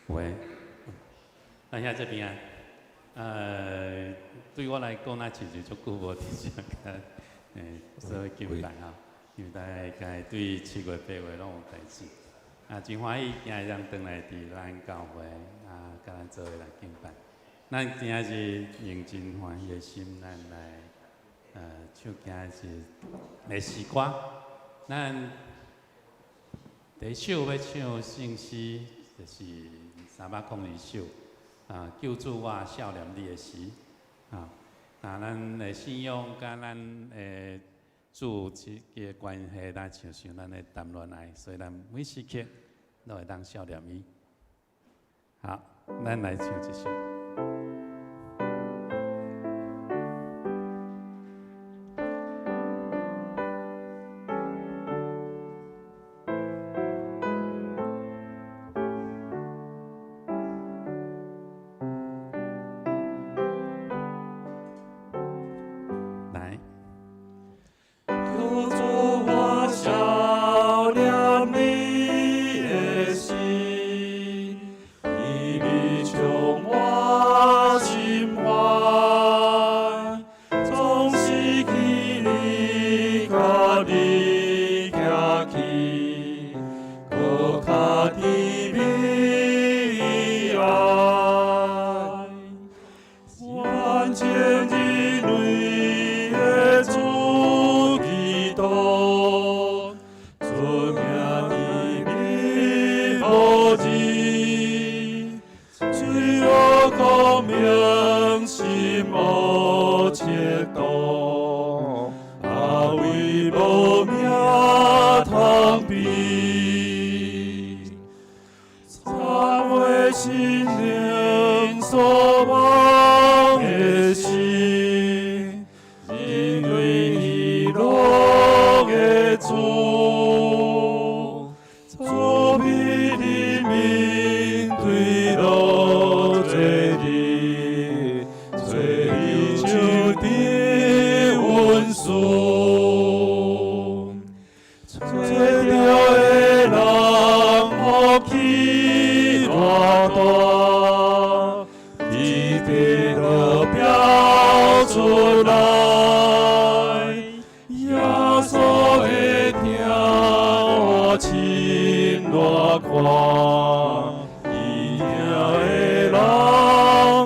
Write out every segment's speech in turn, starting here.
喂，咱遐這邊啊，對我來講，咱其實足久無佇遮共做伙敬拜吼，因為大概對7月8月攏有代誌。啊，真歡喜今日當轉來佇咱教會啊，佮咱做伙來敬拜。咱今日用真歡喜的心，咱來唱今日的詩歌。咱第一首欲唱聖詩，就是302首啊，救主我數念你的時啊。那咱的信仰佮咱的主之間的關係，咱親像咱的談戀愛，所以咱每時刻攏會當數念伊。好，咱來唱這首。來。救主我數念你的時，甜蜜充滿心懷，總是記你佮你行去，閣較甜蜜愛，萬千人類的主基督，出名甜美無二，罪惡光明心無切度，阿位無名通比，懺悔心靈所望的是，人類喜樂的主，慈悲憐憫對落罪人，罪人就得恩賜，找著的人福氣偌大，地地都表出來，耶穌的疼我心偌寬，伊疼的人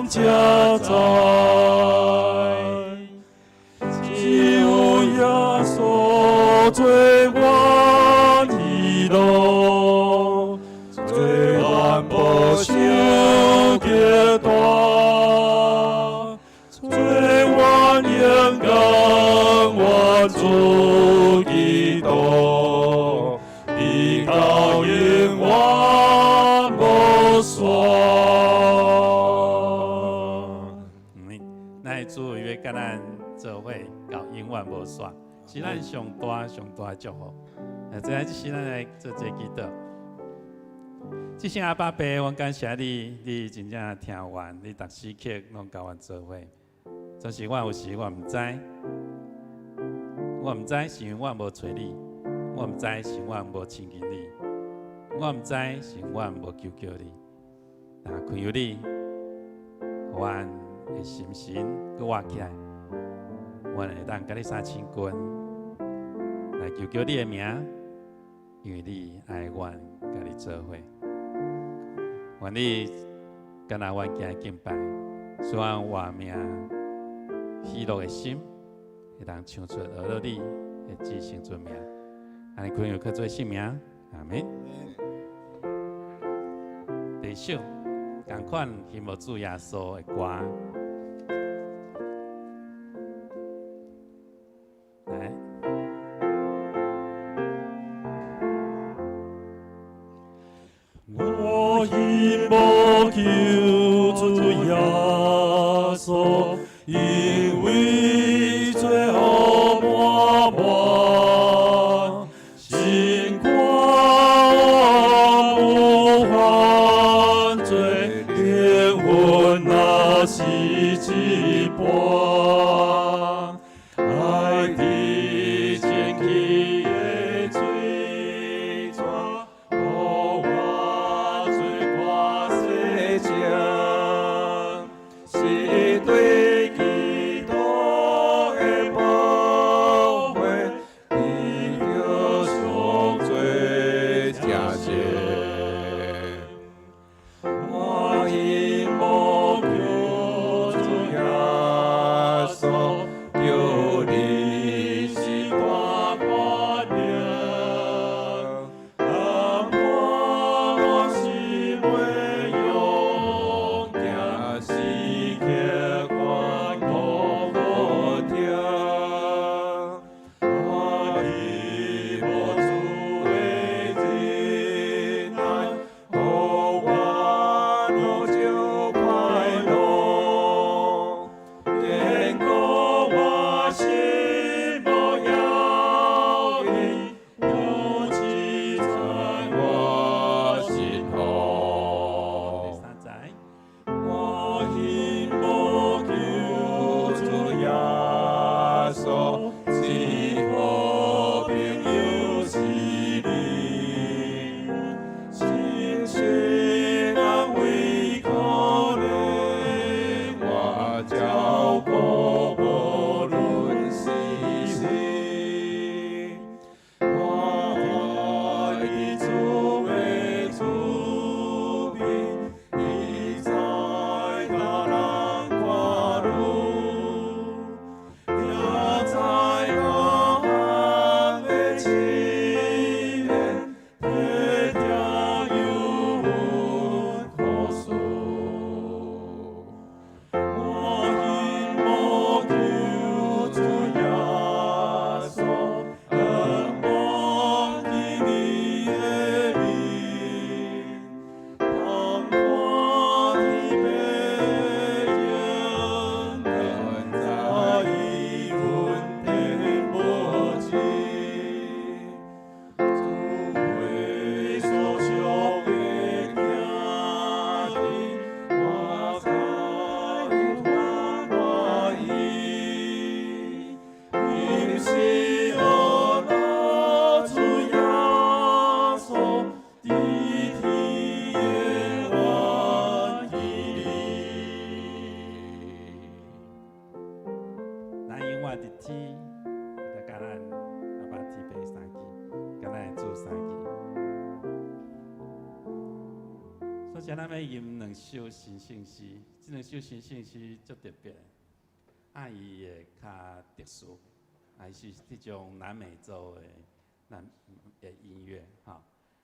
才知，只有耶穌做阮喜樂，做阮無想極大，做阮勇敢，阮主基督，直到永遠無煞。咱的主伊欲佮咱做伙到永遠無煞，是咱上大上大的祝福。啊，這這時咱來做這個祈禱。至聖阿爸父，阮感謝你，你真正疼阮，你逐時刻攏佮阮做伙。總是我有時我毋知，我毋知是因為我無揣你，我毋知是我無親近你，我毋知是我無求叫你。但懇求你，予阮的心神閣活起來，阮會當佮你相親近，來求叫你的名，因為你愛阮佮你做伙。願你敢若阮今日敬拜，使阮活命喜樂的心，會當唱出阿樂你的至聖尊名。按呢懇求靠主聖名，阿門。第二首，仝款欣慕主耶穌的歌。來。我欣慕救主耶穌，因為罪惡滿滿，心肝有犯罪，靈魂若死一半，愛佇清氣的水泉，予我罪過快樂，堅固我心無搖移，有至在我身後。第三節。我幸無救主耶穌，至好朋友是你，深深安慰可憐，我照顧無論時時，我愛主的慈悲，伊知他人看路，也知我行的試煉，體疼憂悶苦楚。我幸無救主耶穌，向望見你的面，通看天白影，敢知伊恩典無盡。主話所賞的行去，我知有歡喜。毋是學老主耶穌，佇天的願意裡。咱永遠佇天，共咱阿爸天父相見，共咱的主相見。首先，咱欲吟兩首神聖詩，這兩首神聖詩足特別，啊，伊會較特殊，啊，伊是這種南美洲的南的音樂，吼。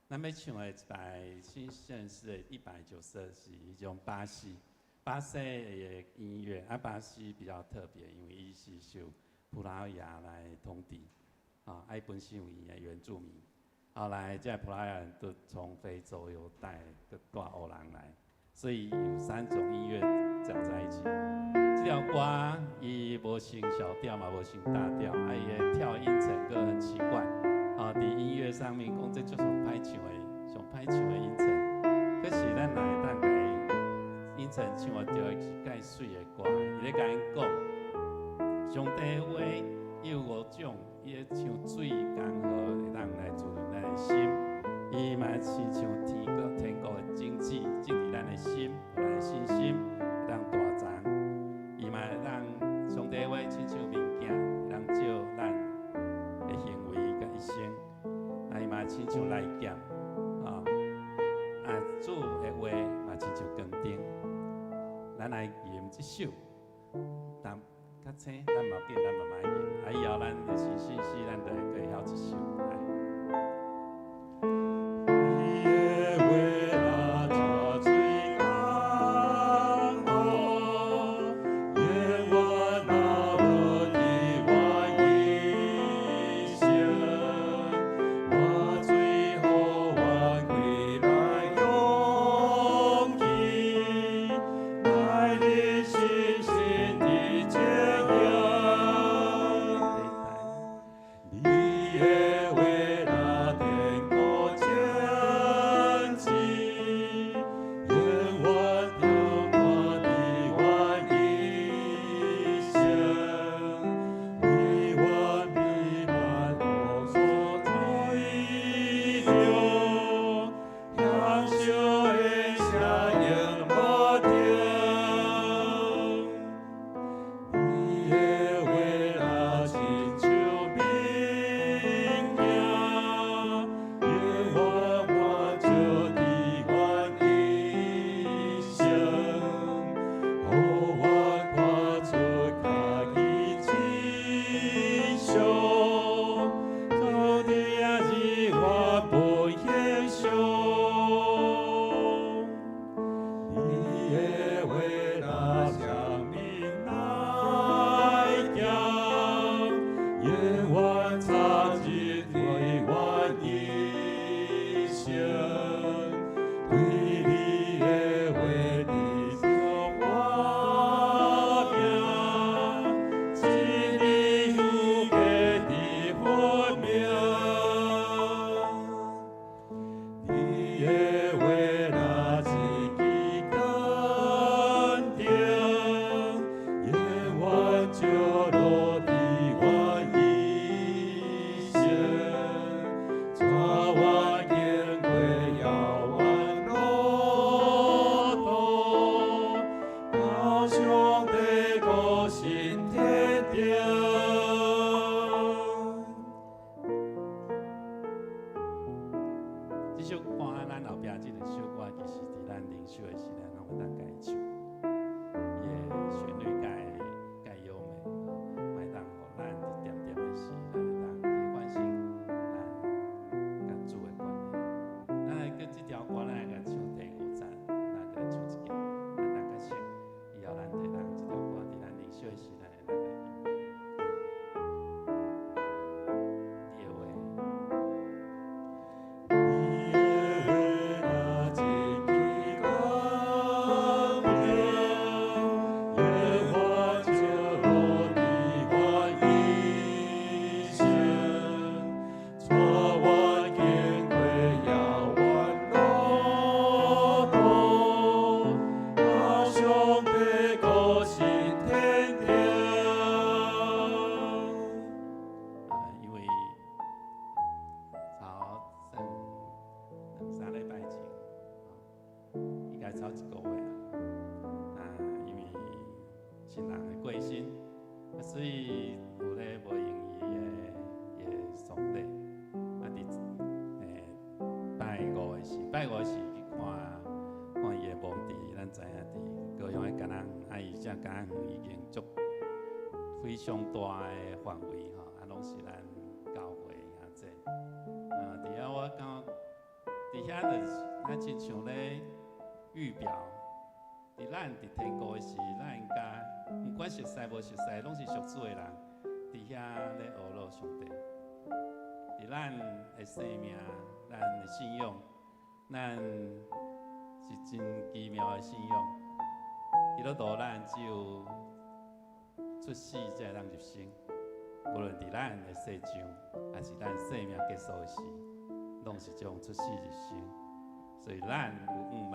咱欲唱的一擺神聖詩的192是彼種巴西，巴西的音樂，啊，巴西比較特別，因為伊是受葡萄牙來統治，啊，伊本身有伊的原住民，後來這葡萄牙人都從非洲又帶閣帶黑人來，所以有三種音樂攪在一起。這條歌伊無升小調嘛，無升大調，啊，伊的跳音層閣很奇怪，啊，佇音樂上面講這足上歹唱的，上歹唱的音層，可是咱若會當共伊音層唱著是蓋媠的歌，伊咧共𪜶講，上帝話有五種，伊咧像水江河會當來滋潤咱的心，伊嘛親像天國天國的種子，種佇咱的心，予咱的信心會當大長。伊嘛會當上帝話親像明鏡，會當照咱的行為佮一生。啊，伊嘛親像利劍，啊，啊，主的話嘛親像光燈。咱來吟這首，但較淺，咱無緊，咱慢慢吟。啊，以後咱的神聖詩，咱就會閣會曉這首。來。你的話若這水江河，永遠若無佇我一生，活水予我歸來勇氣，來日信心的堅強。第你的話所以有咧無容易的伊的喪禮。啊，佇拜五的時去看看伊的墓地，咱知影佇高雄的柑仔園，啊，伊這柑仔園已經足非常大的範圍吼，啊，攏是咱教會遐濟。啊，佇遐我感覺，佇遐就是咱親像咧預表，佇咱佇天國的時，咱應該毋管熟似無熟似，攏是屬主的人，佇遐咧學樂上帝。佇咱的生命，咱的信仰，咱是真奇妙的信仰。基督徒咱只有出世才會當入生，無論佇咱的世上，抑是咱生命結束的時，攏是這種出死入生。所以咱有向望，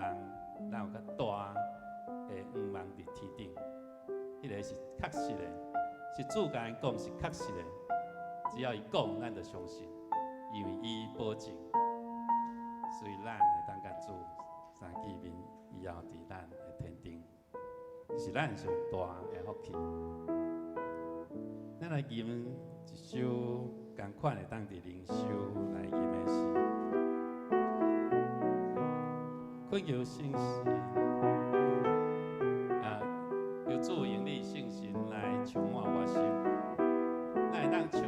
咱有較大的向望佇天頂，彼个是確實的，是主共咱講是確實的。只要伊講，咱就相信，因為伊保證。所以咱會當佮主相見面以後，佇咱的天頂，是咱上大的福氣。咱來吟一首仝款會當佇靈修來吟的詩，懇求聖神啊，求主用你聖神來充滿我心。咱會當唱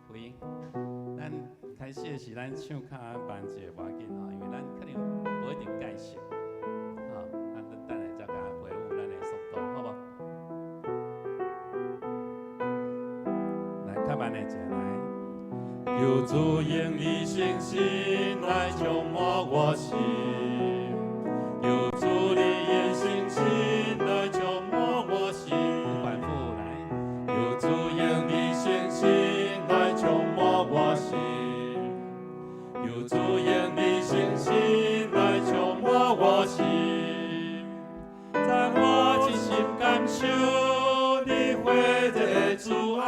回，咱開始的時咱唱較慢一下無要緊吼，因為咱可能無一定解釋，吼，咱等下才共回復咱的速度，好無？來，較慢的一下來。求主用你聖神來充滿我心，求主你用聖神來充滿我心，反覆來。求主用你聖神來充滿我心，求主用你聖神來充滿我心，讓我真心感受你火熱的慈愛，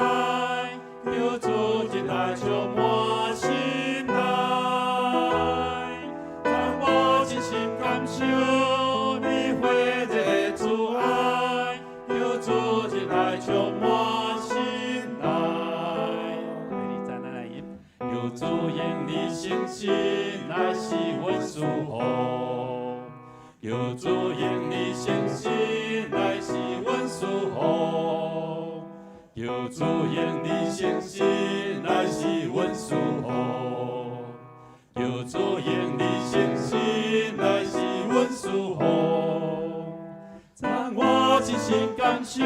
求主進來充滿心內，讓我真心感受你火熱的慈愛，求主進來充滿心內。來，你再來吟。求主用你聖神來使阮舒服，求主用你聖神來使阮舒服，求主用你聖神來使阮舒服，求主用你聖神來使阮舒服，讓我真心感受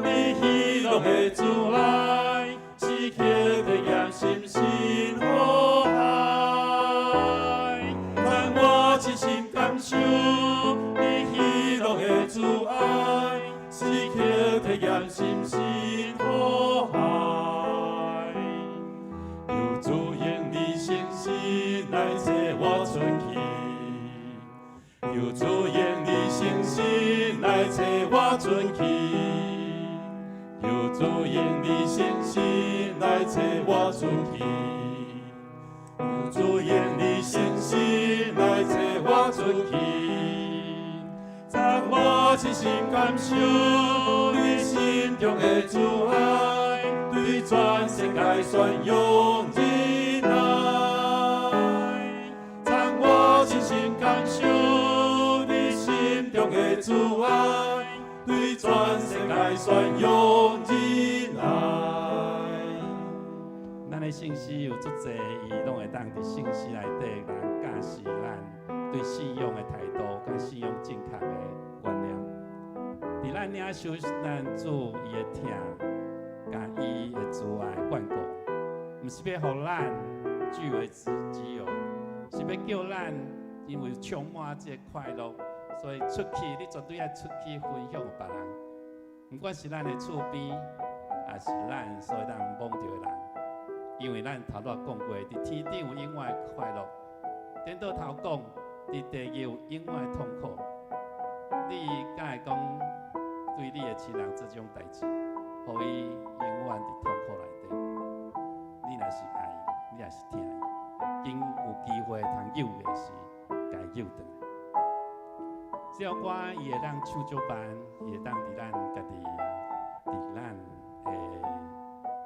你喜樂的慈愛，時刻體驗深深和諧。讓我真心感受你喜樂的慈愛，時刻體驗深深和諧。求主用你聖神來差我出去，求主用你聖神來差我出去，求主用你聖神來差我出去，求主用你聖神來差我出去，讓我真心感受你心中的慈愛，對全世界宣揚仁愛。讓我真心感受你心中的慈愛，對全世界宣揚仁愛。咱的聖詩有足濟，伊攏會當佇聖詩內底來教示咱對信仰的態度，佮信仰正確的觀念。佇咱領受咱主伊的疼，佮伊的慈愛眷顧，毋是欲予咱據為己有，是欲叫咱因為充滿這個快樂，所以出去你絕對愛出去分享予別人，毋管是咱的厝邊，抑是咱所會當摸著的人。因為咱頭拄仔講過，佇天頂有永遠的快樂，顛倒頭講，佇地獄有永遠的痛苦。你敢會講對你的親人做這種代誌，予伊永遠佇痛苦內底？你若是愛伊，你若是疼伊，緊有機會通救的時，共伊救轉來。這首歌伊會當唱足慢，伊會當佇咱家己佇咱的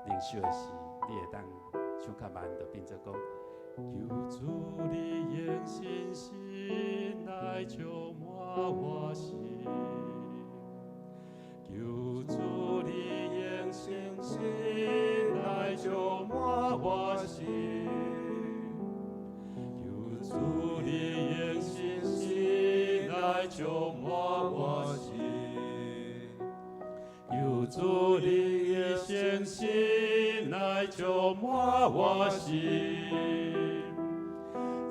靈修的時，你會當唱較慢，就變做講：求主你用信心來充滿我心，求主你用信心來充滿我心，求主你用信心來充滿我心，求主你用信心來充滿我心，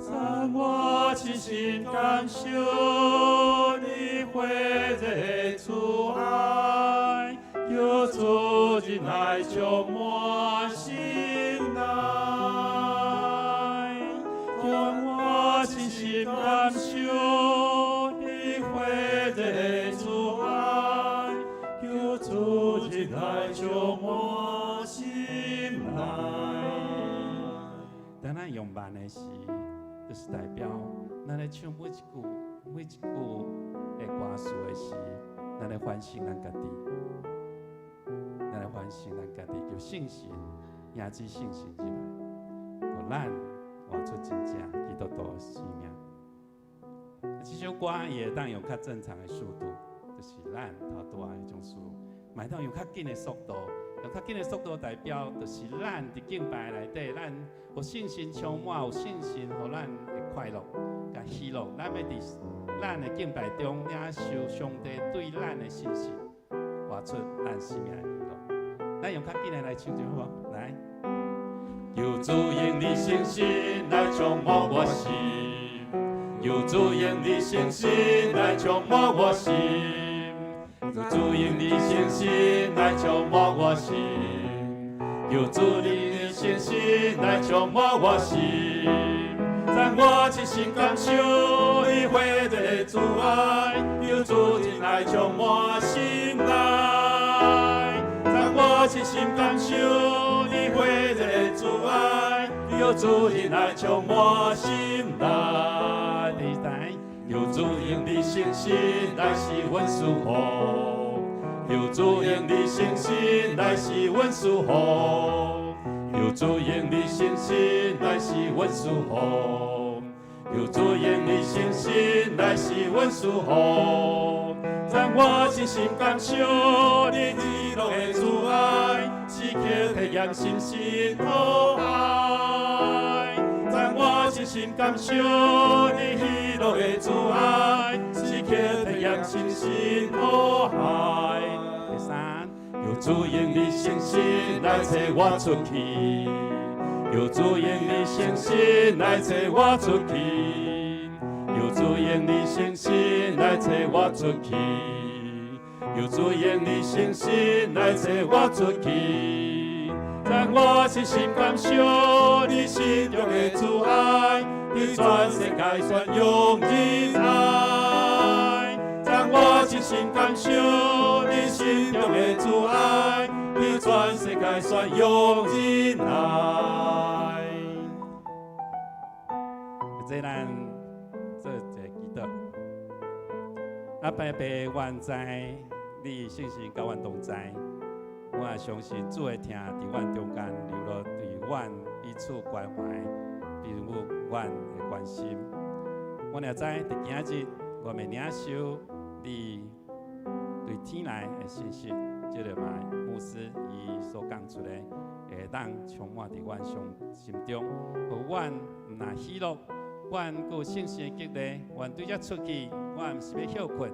讓我親身感受你火熱的慈愛，求主仁愛充滿心內，讓我親身感受你火熱的慈愛，求主仁愛充滿心內。當咱用慢的時，就是代表咱咧唱每一句每一句的歌詞的時，咱咧反省咱家己，咱咧反省咱家己，求聖神影子聖神入來，予咱活出真正基督徒的生命。這首歌伊會當用較正常的速度，就是咱頭拄仔彼種速度，嘛會當用較緊的速度，用較緊的速度代表就是咱佇敬拜內底，咱有信心充滿，有信心予咱的快樂佮喜樂。咱欲佇咱的敬拜中領受上帝對咱的信心，活出咱生命的喜樂。咱用較緊的來唱就好無？來，求主用你信心來充滿我心，求主用你信心來充滿我心，求主用你信心來充滿我心，求主你信心來充滿我心，讓我親身感受你火熱的慈愛，求主仁愛充滿心內，讓我親身感受你火熱的慈愛，求主仁愛充滿心內。第三，求主用你信心來使阮舒服，求主用你信心來使阮舒服，求主用你信心來使阮舒服，求主用你信心來使阮舒服，讓我親身感受你喜樂的慈愛，時刻體驗深深疼愛。讓我親身感受你喜樂的慈愛，時刻體驗深深疼愛。第三，求主用你信心來差我出去，求主用你信心來差我出去，求主用你信心來差我出去，求主用你信心來差我出去，讓我親身感受你心中的慈愛，佇全世界宣揚仁愛。讓我親身感受你心中的慈愛，佇全世界宣揚仁愛。這咱做一个祈禱。阿爸爸，阮知你聖神佮阮同在，我也相信主的疼佇阮中間流露對阮彼此關懷，彼此阮的關心。我也知佇今日，我會領受你對天來的信息，這個嘛牧師伊所講出來，會當充滿佇阮心中，予阮毋但喜樂，阮閣有信心的激勵，阮對遮出去，我毋是欲歇睏。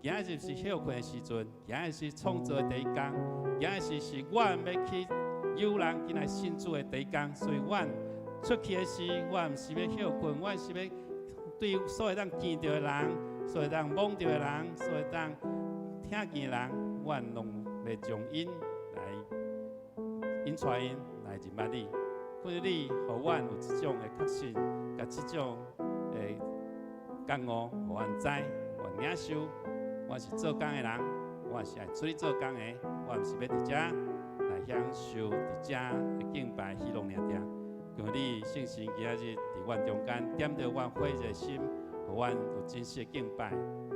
今日是歇睏的時陣，今日是創造的第一工，今日是阮欲去誘人進來信主的第一工，所以阮出去的時，我毋是欲歇睏，阮是欲對所有當見著的人，所有當摸著的人，所有當聽見的人，阮攏欲將𪜶來引帶𪜶來認捌你，求你予阮有這種的確信，佮這種的覺悟，予阮知，阮領受，我是做工的人，我是愛出去做工的，我毋是欲佇遮來享受佇遮的敬拜喜樂爾爾。求你聖神今仔日佇阮中間點著阮火熱的心，予阮有真實的敬拜，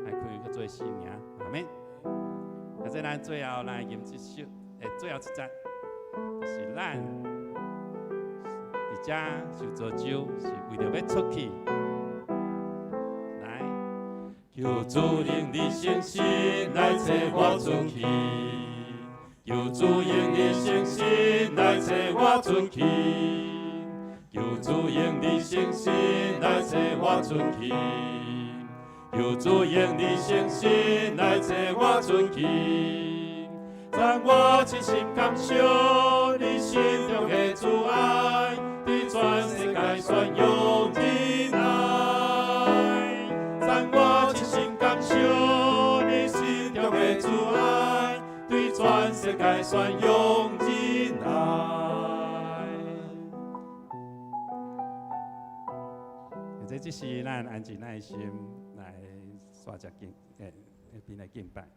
來開去做生命。阿們。啊，這咱最後來吟這首，最後一節，就是咱佇遮受造就，是為著欲出去。來，求主用你聖神來差我出去，求主用你聖神來差我出去，求主用你聖神來差我出去，求主用你聖神來差我出去，讓我真心感受你心中的慈愛，佇全世界宣揚仁愛。讓我真心感受你心中的慈愛，對全世界宣揚仁愛。這只是咱安靜耐心來刷只敬，邊來敬拜。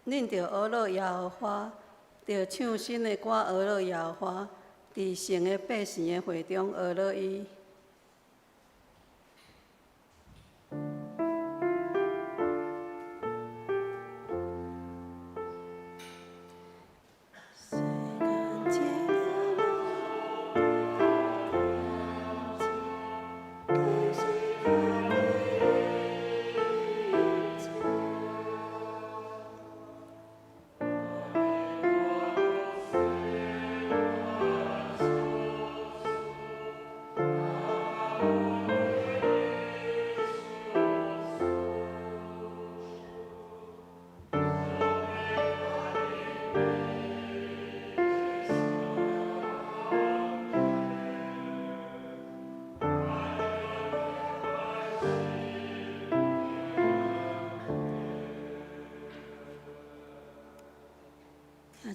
恁著呵咾耶和華，著唱新的歌呵咾耶和華，佇聖的百姓的會中呵咾伊。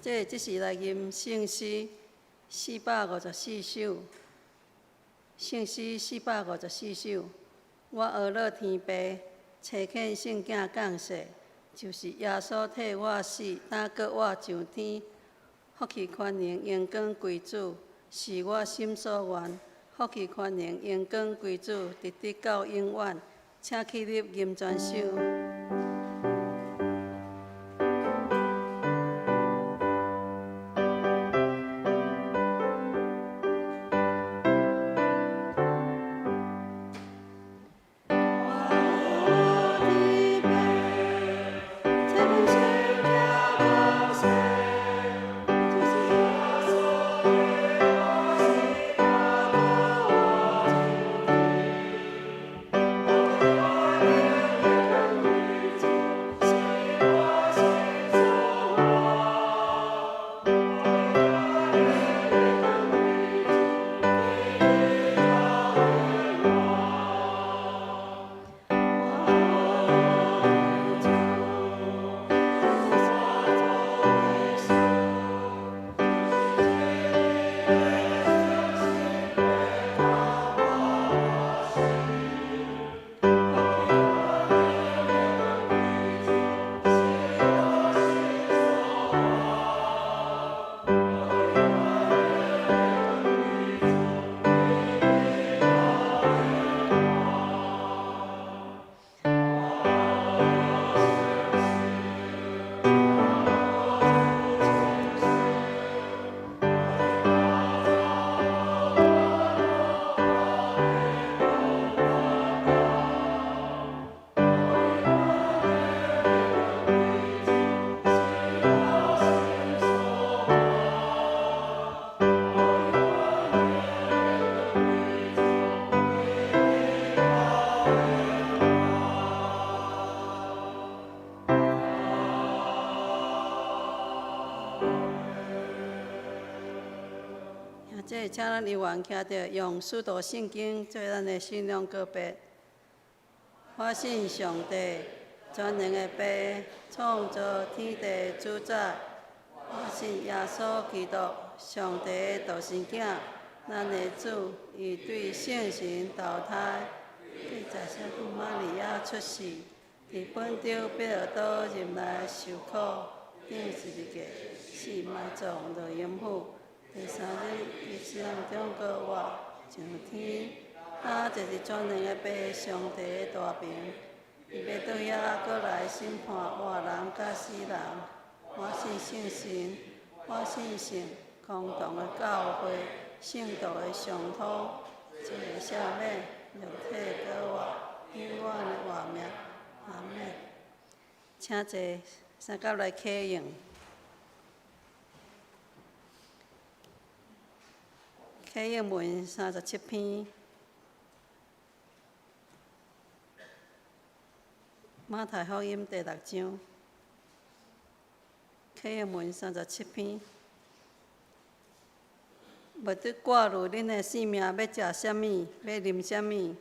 這這是來吟聖詩454首，聖詩454首。我呵咾天父，差遣聖囝降世，就是耶穌替我死，擔閣我上天，福氣權能榮光歸主，是我心所願。福氣權能榮光歸主，直直到永遠。請起立吟全首。這請咱有緣徛著，用使徒信經做咱的信仰告白。我信上帝，全能的父，創造天地主宰。我信耶穌基督，上帝的獨生囝，咱的主，伊對聖神投胎，佇在聖母瑪利亞出世，佇本丟彼拉多入內受苦，釘十字架，死埋葬落陰府。第三日，佇死人中復活，上天，他坐佇全能的父上帝的大爿，伊欲倒遐閣來審判活人佮死人。我信聖神，我信聖公同的教會，聖徒的相通，罪的赦免，肉體的復活，永遠的活命。阿們。請坐，三甲來啟用。啟應文37篇，馬太福音第六章，啟應文37篇。毋得掛慮恁的性命欲食啥物，欲啉啥物。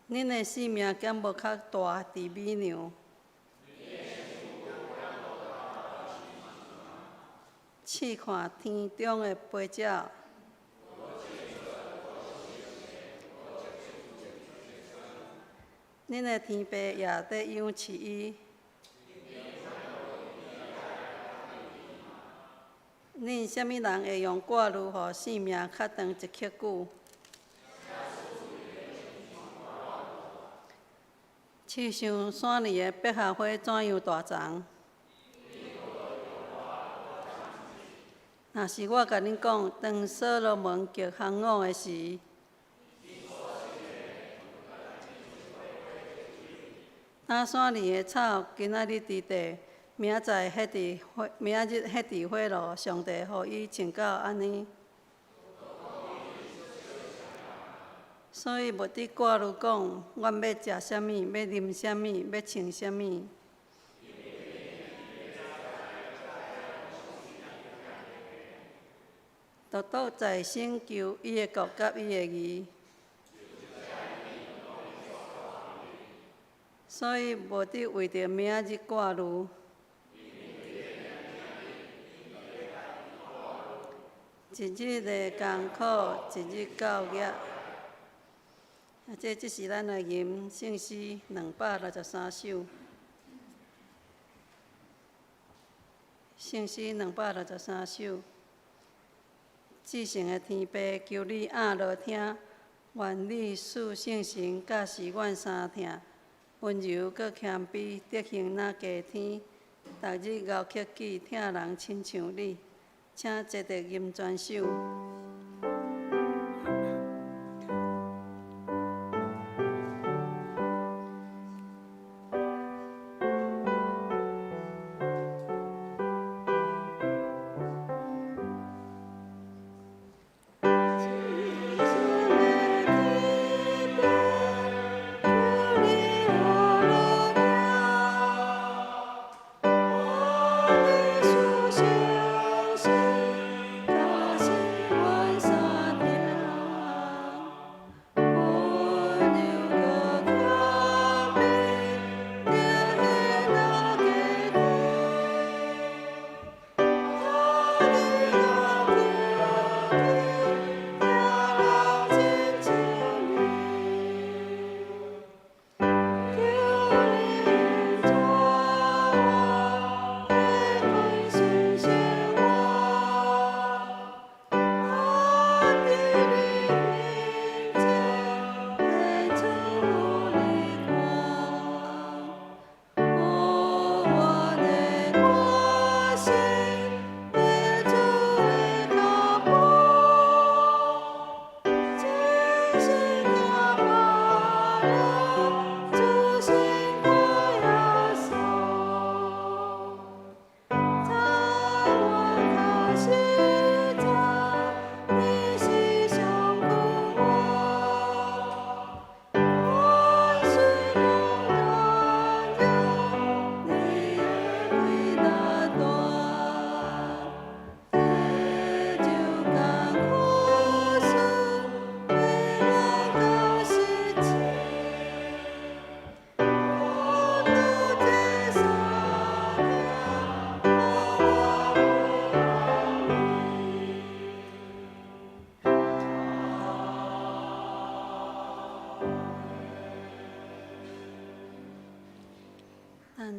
恁的性命敢無較大佇米糧？試看天中的飛鳥，恁的天父也咧養飼伊。恁啥物人會用掛慮，予性命較長一刻久？試想山裡的百合花怎樣大叢？若是我共恁講，當所羅門極行伍的時，當山裡的草今仔日佇地，明仔載彼佇火，明仔日彼佇火爐，上帝予伊穿到按呢。所以毋得掛慮講，阮欲食啥物，欲啉啥物，欲穿啥物。獨獨在先求伊的國佮伊的義，所以無得為著明仔日掛慮。一日的艱苦，一日夠額。啊，這只是咱來吟聖詩263首。聖詩263首。至聖的天父，求你掩落聽，願你賜聖神教示阮三疼，溫柔閣謙卑，德行若加添，逐日熬克己，疼人親像你。請坐佇吟全首。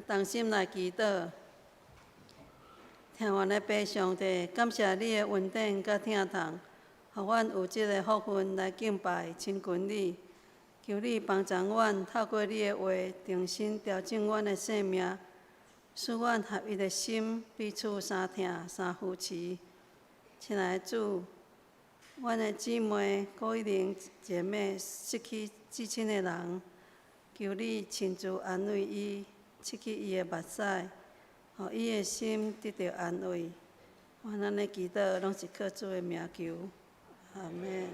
同心來祈禱，疼阮的父上帝，感謝你的恩典佮疼痛，予阮有這个福分來敬拜親近你。求你幫助阮，透過你的話，重新調整阮的生命，使阮合一的心彼此相疼相扶持。親愛的主，阮的姊妹郭玉玲姐妹失去至親的人，求你親自安慰伊。拭去伊的目屎，予伊的心得著安慰。阮按呢祈禱，攏是靠主的名求，阿們。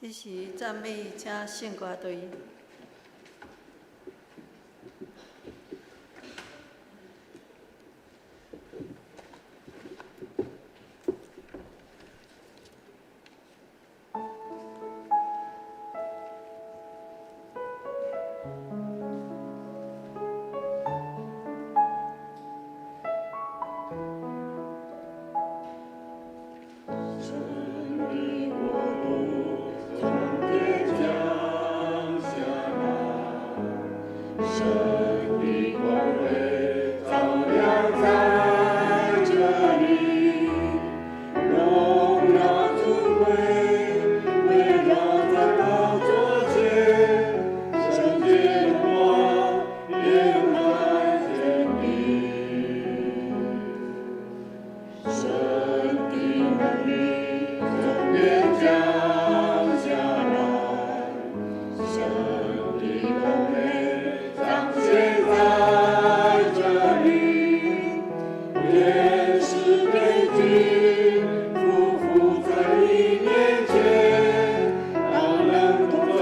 這時讚美，請聖歌隊。神的光辉照亮在這裡，榮耀尊貴圍繞在寶座前，聖潔的光掩蓋天地。神的能力從天降下來，神的公義彰顯在這裡，天使天軍俯伏在你面前，大能同在，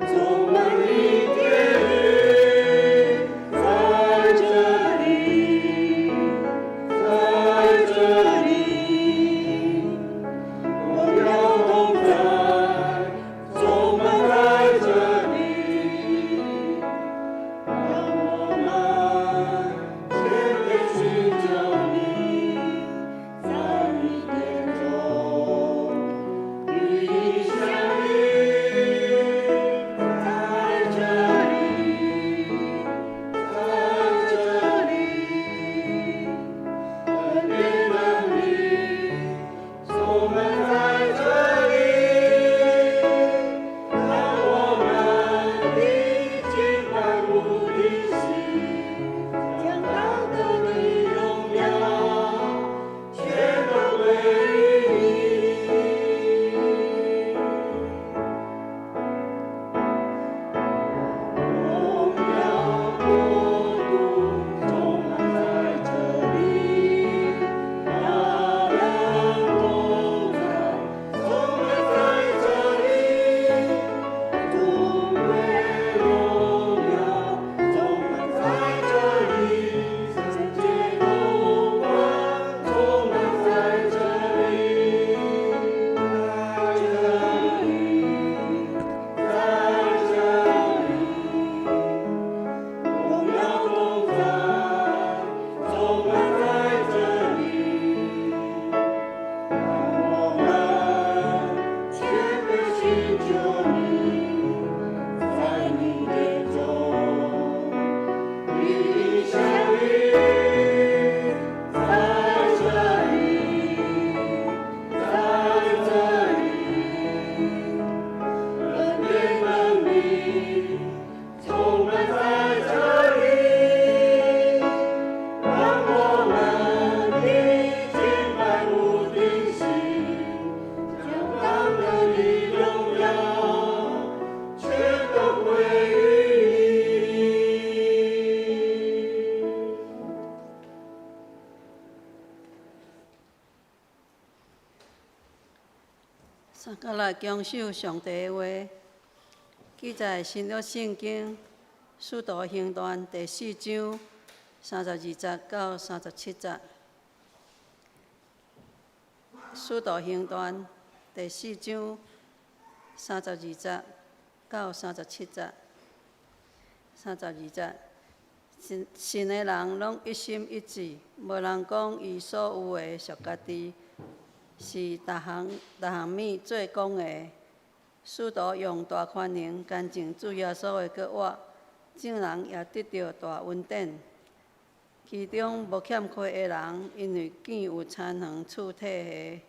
充滿你殿宇，在這裡，在這裡，榮耀同在，充滿在這裡，讓我們謙卑尋求你，在你殿中與你相遇，在這裡，在這裡，恩典能力充滿在這裡，讓我們的敬拜無停息，將當得的榮耀全都歸於你。榮耀國度充滿在這裡，大能同在，充滿在這裡，尊貴榮耀充滿在這裡，聖潔的光充滿在這裡，在這裡，在這裡，榮耀同在，充滿在這裡，讓我們謙卑尋求你，在你殿中與你相遇，在這裡，在這裡，恩典能力充滿在這裡，讓我們的敬拜無停息，將當得的榮耀全都歸於你。三個來恭守上帝的話，記載新約聖經使徒行傳第四章32節到37節。使徒行傳第四章32節到37節，32節，信信的人攏一心一志，無人講伊所有的屬家己，是逐項逐項物做公的。使徒用大權能見證主耶穌的復活，眾人也得著大恩典。其中無欠虧的人，因為見有田園厝體的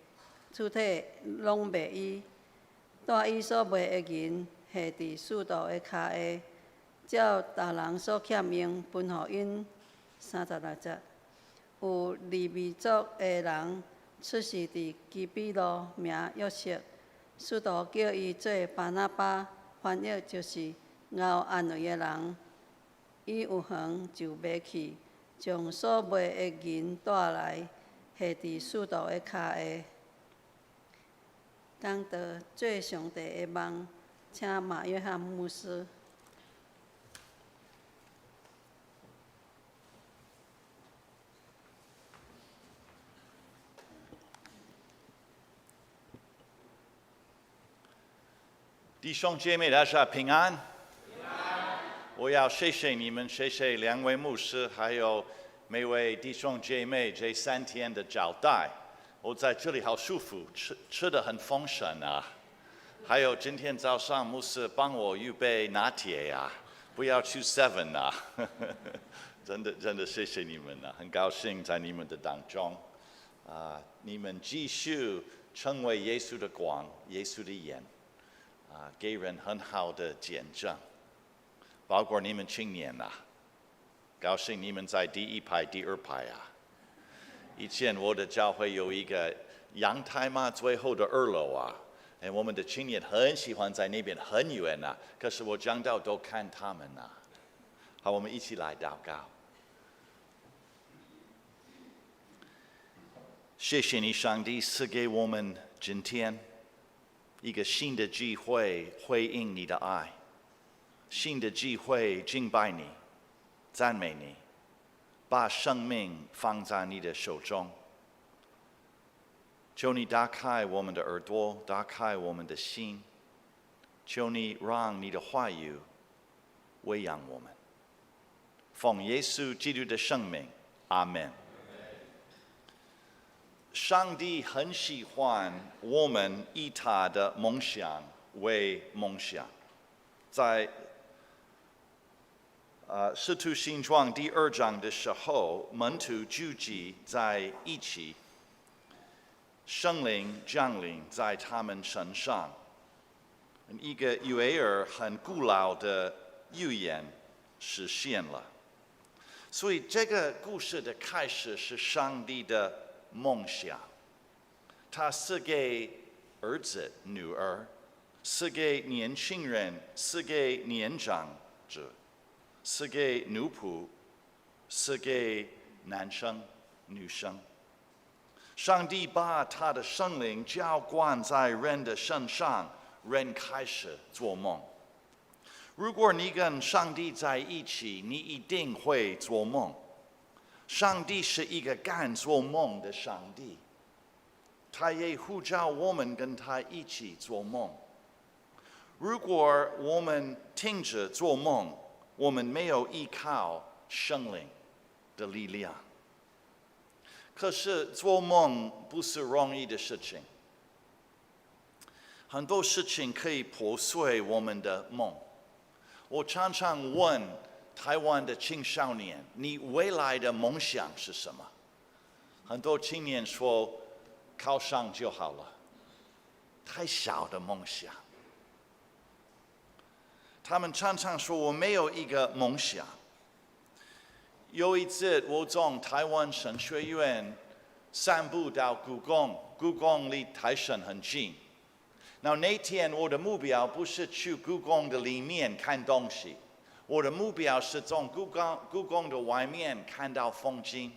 厝體攏賣伊，帶伊所賣的銀下佇使徒的跤下，照逐人所欠用分予𪜶。36節，有利未族的人出世佇基比路，名約瑟，使徒叫伊做巴拿巴，翻譯就是熬安慰的人。伊有園就賣去，將所賣的銀帶來，下佇使徒的跤下。講道做上帝的夢，請馬約翰牧師。弟兄姐妹，大家平安。我要謝謝你們，謝謝兩位牧師，還有每位弟兄姐妹這3天的招待。我在這裡好舒服，吃得很豐盛啊。還有今天早上牧師幫我預備拿鐵啊，不不要去 Seven 啊！真的真的谢谢你们啊，很高兴在你们的当中啊，你们继续成为耶稣的光，耶稣的盐啊，给人很好的见证，包括你们青年呐，高兴你们在第一排、第二排啊。以前我的教会有一个阳台嘛，最后的二楼啊。哎，我们的青年很喜欢在那边很远呐，可是我讲道都看他们呐。好，我们一起来祷告。谢谢你，上帝赐给我们今天一个新的机会，回应你的爱，新的机会敬拜你，赞美你，把生命放在你的手中。求你打开我们的耳朵，打开我们的心。求你让你的话语喂养我们。奉耶稣基督的圣名，阿门。上帝很喜欢我们以他的梦想为梦想。在使徒行传第二章的时候，门徒聚集在一起。圣灵降临在他们身上，一个约珥很古老的预言实现了。所以这个故事的开始是上帝的梦想，他赐给儿子、女儿，赐给年轻人，赐给年长者，赐给奴仆，赐给男生、女生。上帝把他的圣灵浇灌在人的身上，人开始做梦。如果你跟上帝在一起，你一定会做梦。上帝是一个敢做梦的上帝，他也呼召我们跟他一起做梦。如果我们停止做梦，我们没有依靠圣灵的力量。可是做梦不是容易的事情，很多事情可以破碎我们的梦。我常常问台湾的青少年：“你未来的梦想是什么？”很多青年说：“考上就好了。”太小的梦想。他们常常说：“我没有一个梦想。”有一次，我从台湾神学院散步到故宫，故宫离台神很近。那天我的目标不是去故宫的里面看东西，我的目标是从故宫的外面看到风景。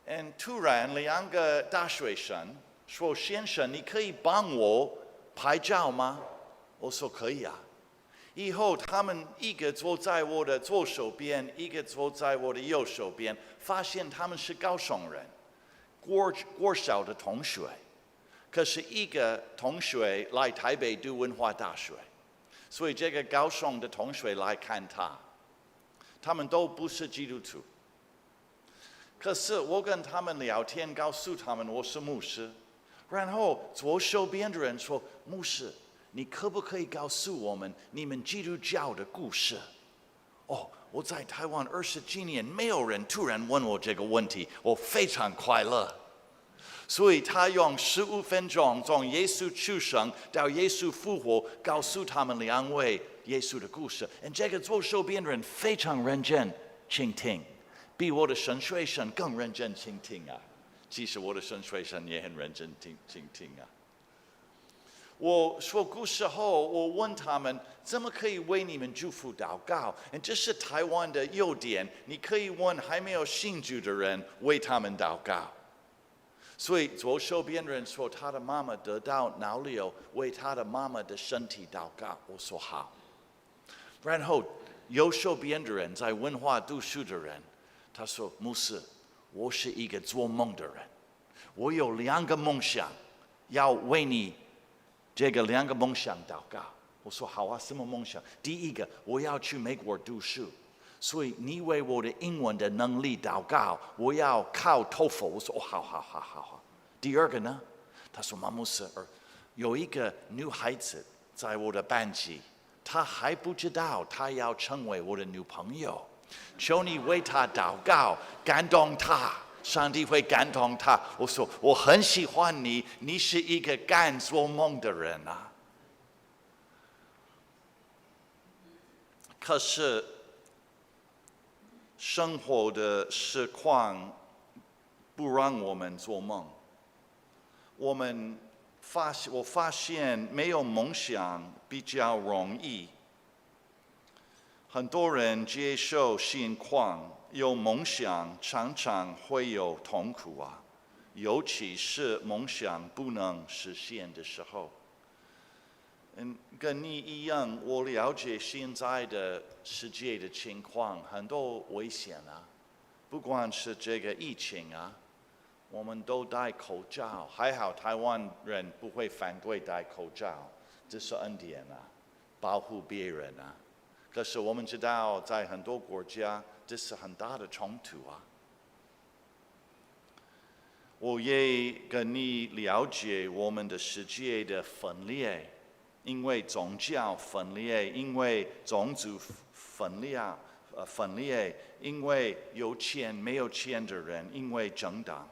And 突然，两个大学生说：“先生，你可以帮我拍照吗？”我说：“可以啊。”以后他们一个坐在我的左手边，一个坐在我的右手边，发现他们是高雄人，国小的同学。可是一个同学来台北读文化大学，所以这个高雄的同学来看他。他们都不是基督徒。可是我跟他们聊天，告诉他们我是牧师，然后左手边的人说：“牧师，你可不可以告诉我们你们基督教的故事？”哦，我在台湾20几年，没有人突然问我这个问题，我非常快乐。所以他用15分钟从耶稣出生到耶稣复活，告诉他们两位耶稣的故事。And 这个左手边的人非常认真倾听，比我的神学生更认真倾听啊！其实我的神学生也很认真倾听啊。我说故事后，我问他们怎么可以为你们祝福祷告？And 这是台湾的优点，你可以问还没有信主的人为他们祷告。所以左手边的人说他的妈妈得到脑瘤，为他的妈妈的身体祷告。我说好。然后右手边的人在文化读书的人，他说：“牧师，我是一个做梦的人，我有两个梦想，要为你这个两个梦想祷告。”我说：“好啊，什么梦想？”第一个，我要去美国读书，所以你为我的英文的能力祷告，我要考托福。我说：“哦，好好好好好。”第二个呢？他说：“马牧师，有一个女孩子在我的班级，她得到脑瘤，她还不知道她要成为我的女朋友，求你为她祷告，感动她，上帝会感动她。我说我很喜欢你，你是一个敢做梦的人啊。可是生活的实况不让我们做梦。我发现没有梦想比较容易。很多人接受现况，有梦想常常会有痛苦啊，尤其是梦想不能实现的时候。跟你一样，我了解现在的世界的情况，很多危险啊，不管是这个疫情啊，我们都戴口罩，还好台湾人不会反对戴口罩，这是恩典啊，保护别人啊。可是我们知道，在很多国家，这是很大的冲突啊。我也跟你了解我们的世界的分裂，因为宗教分裂，因为种族分裂，因为有钱没有钱的人，因为政党。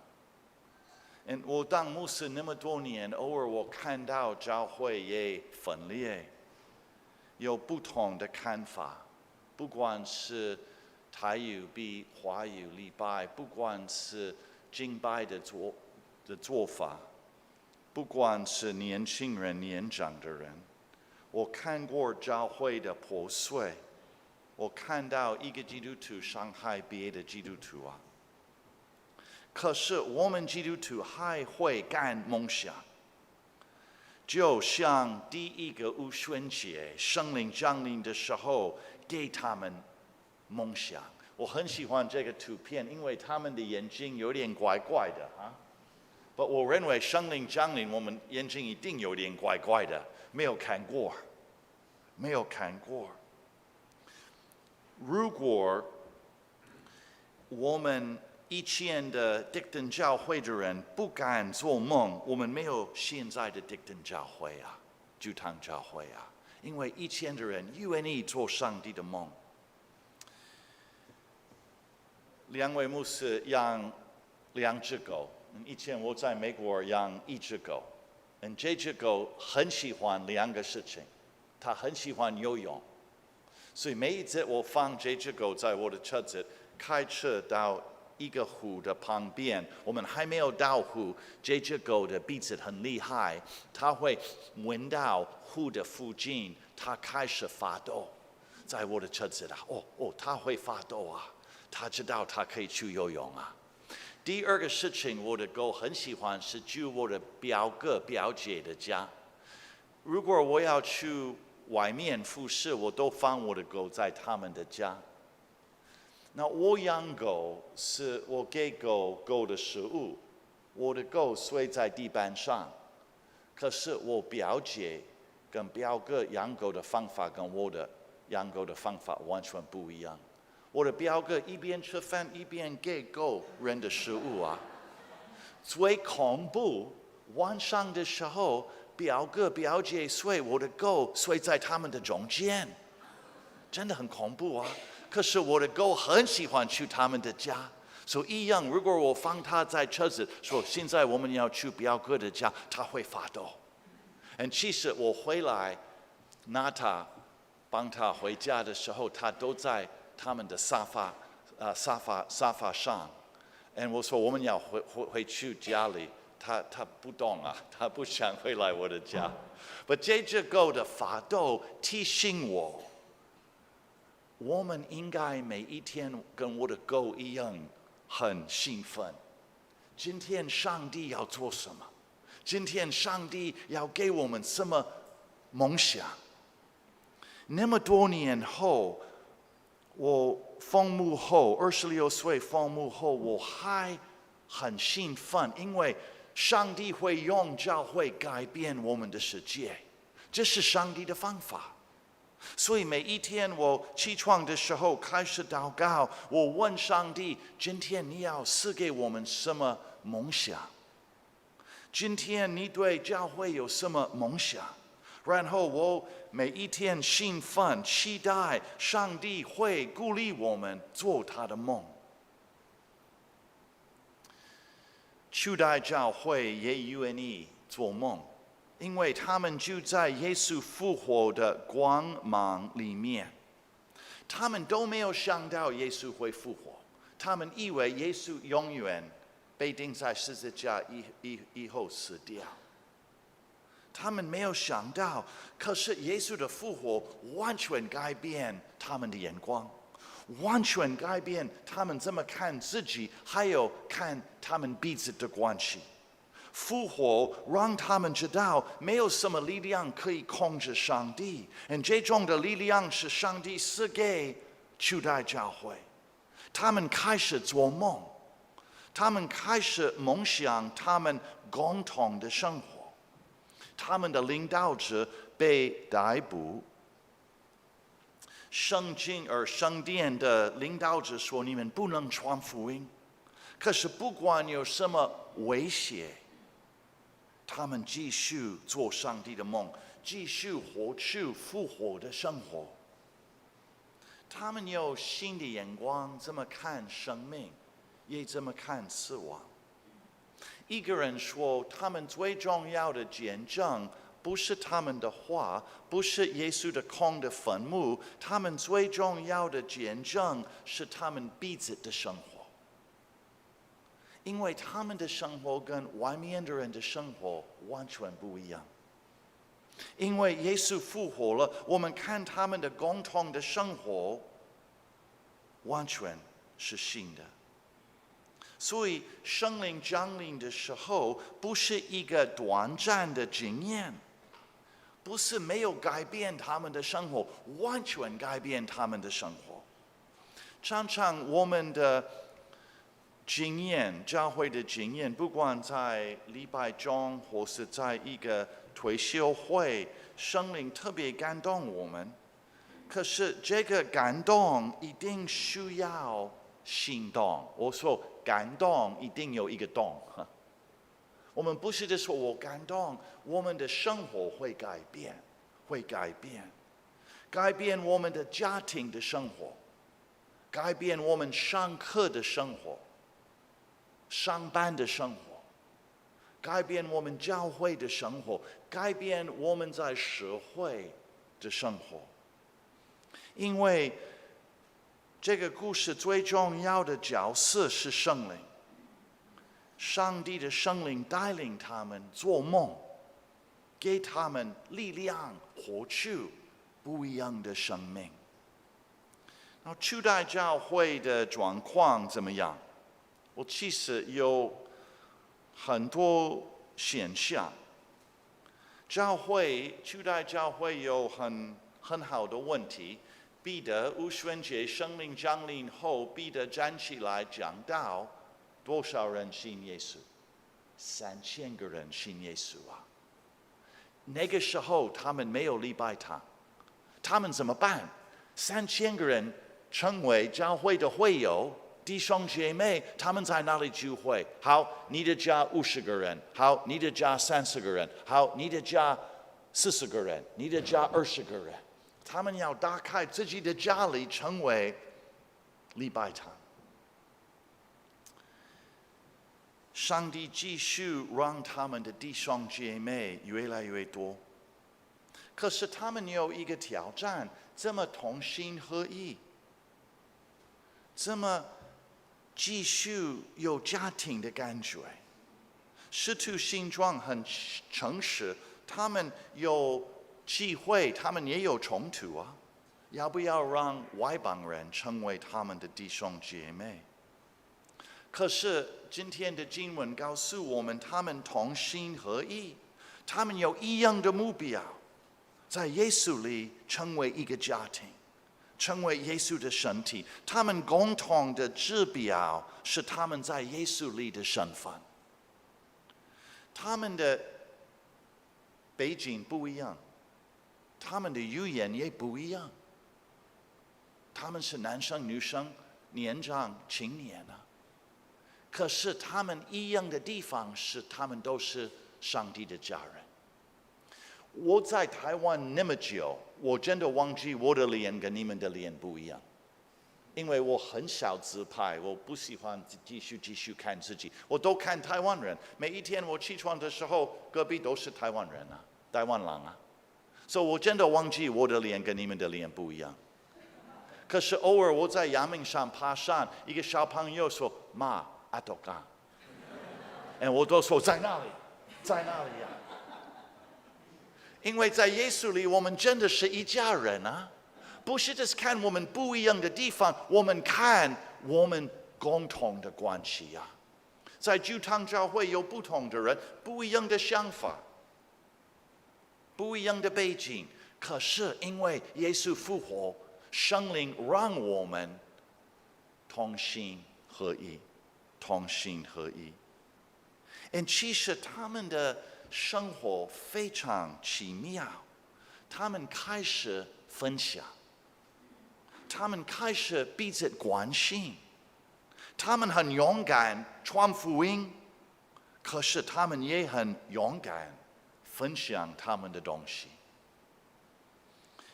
我当牧师那么多年，偶尔我看到教会也分裂，有不同的看法，不管是台语比华语礼拜，不管是敬拜的做法，不管是年轻人、年长的人，我看过教会的破碎，我看到一个基督徒伤害别的基督徒啊。可是我们基督徒还会敢梦想，就像第一个五旬节圣灵降临的时候，给他们梦想。我很喜欢这个图片，因为他们的眼睛有点怪怪的啊。But 我认为圣灵降临，我们眼睛一定有点怪怪的，没有看过，没有看过。如果我们以前的迪顿教会的人不敢做梦，我们没有现在的迪顿教会啊，主堂教会啊，因为以前的人愿意做上帝的梦。两位牧师养两只狗，以前我在美国养一只狗，这只狗很喜欢两个事情，它很喜欢游泳，所以每一次我放这只狗在我的车子，开车到一个湖的旁边，我们还没有到湖，这只狗的鼻子很厉害，它会闻到湖的附近，它开始发抖，在我的车子里，哦哦，它会发抖啊，它知道它可以去游泳啊。第二个事情，我的狗很喜欢是去我的表哥表姐的家。如果我要去外面服侍，我都放我的狗在他们的家。那我养狗是我给狗狗的食物，我的狗睡在地板上，可是我表姐跟表哥养狗的方法跟我的养狗的方法完全不一样。我的表哥一边吃饭一边给狗人的食物啊。最恐怖，晚上的时候，表哥表姐睡，我的狗睡在他们的中间，真的很恐怖啊。可是我的狗很喜欢去他们的家，所以一样，如果我放它在车子，说现在我们要去表哥的家，它会发抖。And 其实我回来拿它，帮它回家的时候，它都在他们的沙发上。And 我说我们要回去家里，它不动啊，它不想回来我的家。But 这只狗的发抖提醒我，我们应该每一天跟我的狗一样很兴奋。今天上帝要做什么？今天上帝要给我们什么梦想？那么多年后，我奉牧后，26岁奉牧后，我还很兴奋，因为上帝会用教会改变我们的世界，这是上帝的方法。所以每一天我起床的时候开始祷告，我问上帝：今天你要赐给我们什么梦想？今天你对教会有什么梦想？然后我每一天兴奋期待上帝会鼓励我们做他的梦。初代教会也愿意做梦，因为他们就在耶稣复活的光芒里面。他们都没有想到耶稣会复活，他们以为耶稣永远被钉在十字架以后死掉。他们没有想到，可是耶稣的复活完全改变他们的眼光，完全改变他们怎么看自己，还有看他们彼此的关系。复活让他们知道，没有什么力量可以控制上帝，and 这种的力量是上帝赐给初代教会。他们开始做梦，他们开始梦想他们共同的生活。他们的领导者被逮捕，圣经而圣殿的领导者说：“你们不能传福音。”可是不管有什么威胁，他们继续做上帝的梦，继续活出复活的生活。他们有新的眼光，怎么看生命，也怎么看死亡。一个人说，他们最重要的见证不是他们的话，不是耶稣的空的坟墓，他们最重要的见证是他们彼此的生活，因为他们的生活跟外面的人的生活完全不一样。因为耶稣复活了，我们看他们的共同的生活完全是新的。所以圣灵降临的时候，不是一个短暂的经验，不是没有改变他们的生活，完全改变他们的生活。常常我们的经验，教会的经验，不管在礼拜中或是在一个退修会，圣灵特别感动我们。可是这个感动一定需要行动。我说感动一定有一个动。我们不是说我感动，我们的生活会改变，会改变，改变我们的家庭的生活，改变我们上课的生活，上班的生活，改变我们教会的生活，改变我们在社会的生活。因为这个故事最重要的角色是圣灵，上帝的圣灵带领他们做梦，给他们力量，活出不一样的生命。然后初代教会的状况怎么样？我其实有很多现象。教会初代教会有很好的问题。彼得五旬节圣灵降临后，彼得站起来讲道，多少人信耶稣？3000个人信耶稣啊！那个时候他们没有礼拜堂，他们怎么办？三千个人成为教会的会友，弟兄姐妹，他们在哪里聚会？好，你的家50个人，好，你的家30个人，好，你的家40个人，你的家20个人。他们要打开自己的家里，成为礼拜堂。上帝继续让他们的弟兄姐妹越来越多，可是他们有一个挑战：怎么同心合意？怎么继续有家庭的感觉？使徒行传很诚实，他们有机会，他们也有冲突啊。要不要让外邦人成为他们的弟兄姐妹？可是今天的经文告诉我们，他们同心合意，他们有一样的目标，在耶稣里成为一个家庭，成为耶稣的身体。他们共同的指标是他们在耶稣里的身份。他们的背景不一样，他们的语言也不一样。他们是男生女生，年长青年啊。可是他们一样的地方是，他们都是上帝的家人。我在台湾那么久，我真的忘记我的脸跟你们的脸不一样，因为我很少自拍，我不喜欢继续继续看自己，我都看台湾人。每一天我起床的时候，隔壁都是台湾人啊，台湾人啊，so 我真的忘记我的脸跟你们的脸不一样。可是偶尔我在阳明山爬山，一个小朋友说：“妈，阿多嘎。”哎，我都说在哪里，在哪里呀？因为在耶稣里，我们真的是一家人啊，不是只是看我们不一样的地方，我们看我们共同的关系呀。在主堂教会有不同的人，不一样的想法，不一样的背景，可是因为耶稣复活，圣灵让我们同心合一，同心合一。And 其实他们的生活非常奇妙，他们开始分享，他们开始彼此关心，他们很勇敢传福音，可是他们也很勇敢分享他们的东西。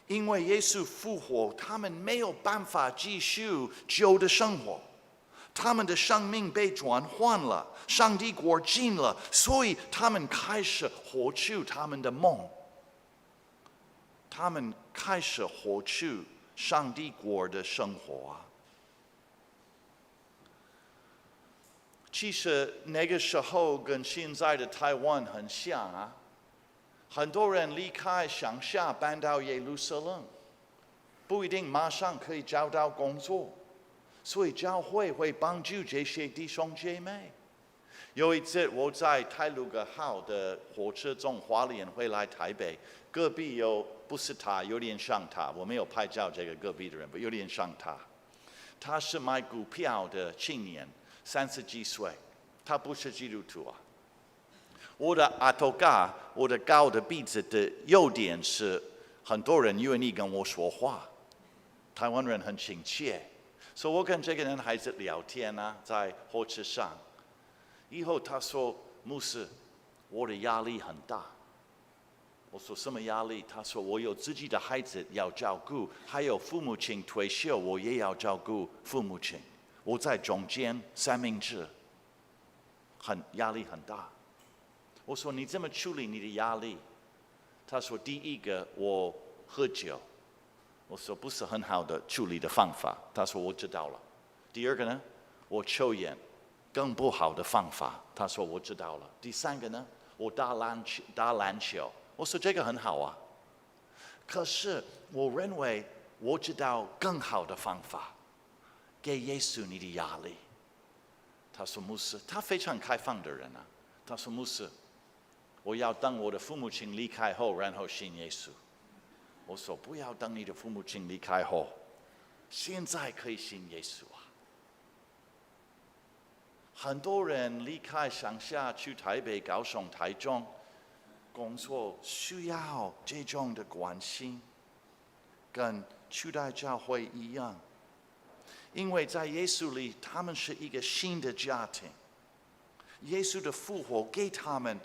因为耶稣复活，他们没有办法继续旧的生活。他们的生命被转换了，上帝国近了，所以他们开始活出他们的梦。他们开始活出上帝国的生活啊！其实那个时候跟现在的台湾很像啊，很多人离开乡下搬到耶路撒冷，不一定马上可以找到工作。所以教会会帮助这些弟兄姐妹。有一次我在太鲁阁号的火车从花莲回来台北，隔壁有不是他，有点像他，我没有拍照这个隔壁的人，but 有点像他。他是卖股票的青年，三十几岁，他不是基督徒啊。我的阿头家，我的高的鼻子的优点是，很多人愿意跟我说话，台湾人很亲切。So 我跟这个男孩子聊天啊，在火车上，以后他说：“牧师，我的压力很大。”我说：“什么压力？”他说：“我有自己的孩子要照顾，还有父母亲退休，我也要照顾父母亲，我在中间三明治，很压力很大。”我说：“你怎么处理你的压力？”他说：“第一个，我喝酒。”我说不是很好的处理的方法。他说我知道了。第二个呢，我抽烟，更不好的方法。他说我知道了。第三个呢，我打篮球，打篮球。我说这个很好啊。可是我认为我知道更好的方法，给耶稣你的压力。他说牧师，他非常开放的人啊。他说牧师，我要等我的父母亲离开后，然后信耶稣。我说不要等你的父母亲离开后，现在可以信耶稣啊。很多人离开乡下去台北、高雄、台中工作，需要这种的关心，跟初代教会一样，因为在耶稣里，他们是一个新的家庭。耶稣的复活给他们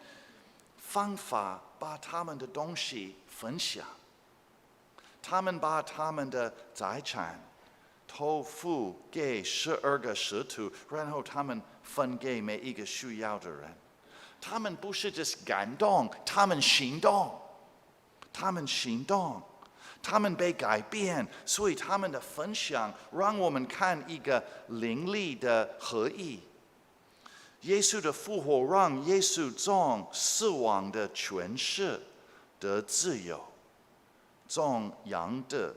方法，把他们的东西分享。他们把他们的财产托付给12个使徒，然后他们分给每一个需要的人。他们不是只是感动，他们行动，他们行动，他们被改变，所以他们的分享让我们看一个灵里的合一。耶稣的复活让耶稣从死亡的权势得自由，从羊的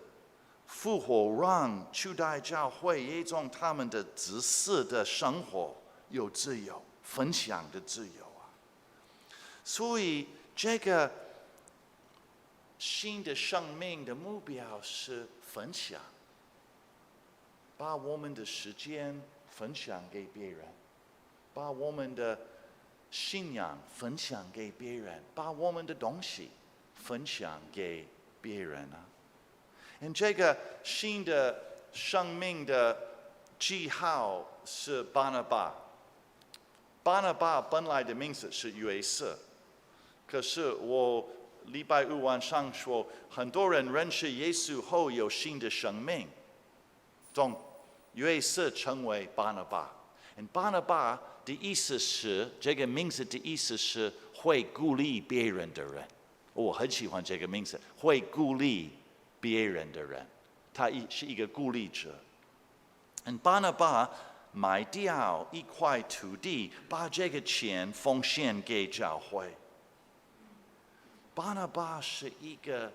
复活让初代教会也从他们的自私的生活有自由，分享的自由啊。所以这个新的生命的目标是分享，把我们的时间分享给别人，把我们的信仰分享给别人，把我们的东西分享给别人啊。And 这个新的生命的记号是巴拿巴。巴拿巴本来的名字是约瑟，可是我礼拜五晚上说，很多人认识耶稣后有新的生命，从约瑟成为巴拿巴。巴拿巴的意思是，这个名字的意思是会鼓励别人的人。我很喜欢这个名字，会鼓励别人的人，他是一个鼓励者。巴拿巴卖掉一块土地，把这个钱奉献给教会。巴拿巴是一个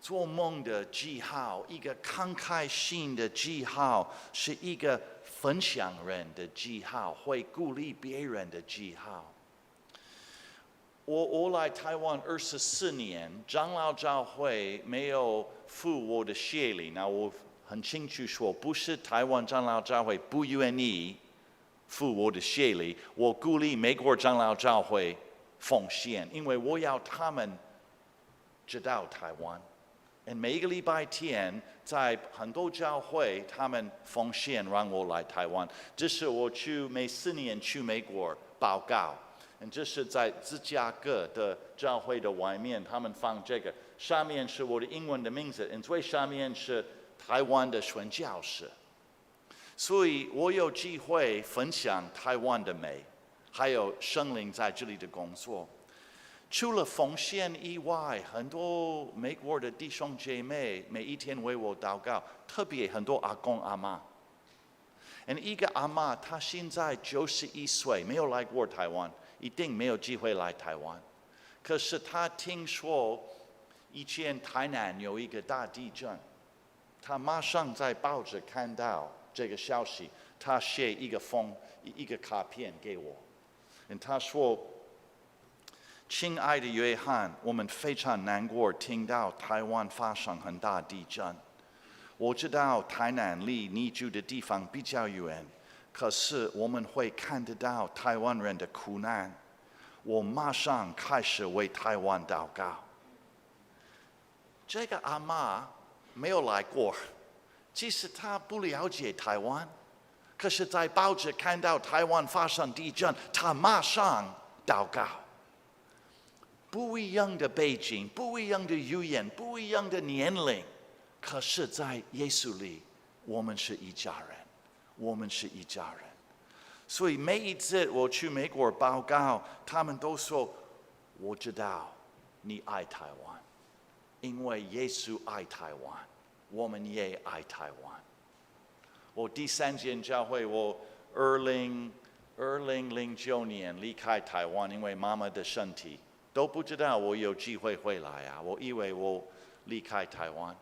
做梦的记号，一个慷慨心的记号，是一个分享人的记号，会鼓励别人的记号。我来台湾24年，长老教会没有付我的学历。那我很清楚说，不是台湾长老教会不愿意付我的学历，我鼓励美国长老教会奉献，因为我要他们知道台湾。每一个礼拜天，在很多教会，他们奉献让我来台湾。这是我去每4年去美国报告。这是在芝加哥的教会的外面，他们放这个，上面是我的英文的名字，最下面是台湾的宣教士。所以我有机会分享台湾的美，还有圣灵在这里的工作。除了奉献以外，很多美国的弟兄姐妹每一天为我祷告，特别很多阿公阿嬷。一个阿嬷，她现在91岁，没有来过台湾，一定没有机会来台湾。可是她听说以前台南有一个大地震，她马上在报纸看到这个消息，她写一个卡片给我，她说：“亲爱的约翰，我们非常难过，听到台湾发生很大地震。我知道台南离你住的地方比较远，可是我们会看得到台湾人的苦难。我马上开始为台湾祷告。”这个阿嬷没有来过，其实她不了解台湾，可是，在报纸看到台湾发生地震，她马上祷告。不一样的背景，不一样的语言，不一样的年龄，可是，在耶稣里，我们是一家人，我们是一家人。所以每一次我去美国报告，他们都说：“我知道你爱台湾，因为耶稣爱台湾，我们也爱台湾。”我第三间教会，我2009年离开台湾，因为妈妈的身体，都不知道我有机会回来啊！我以为我离开台湾，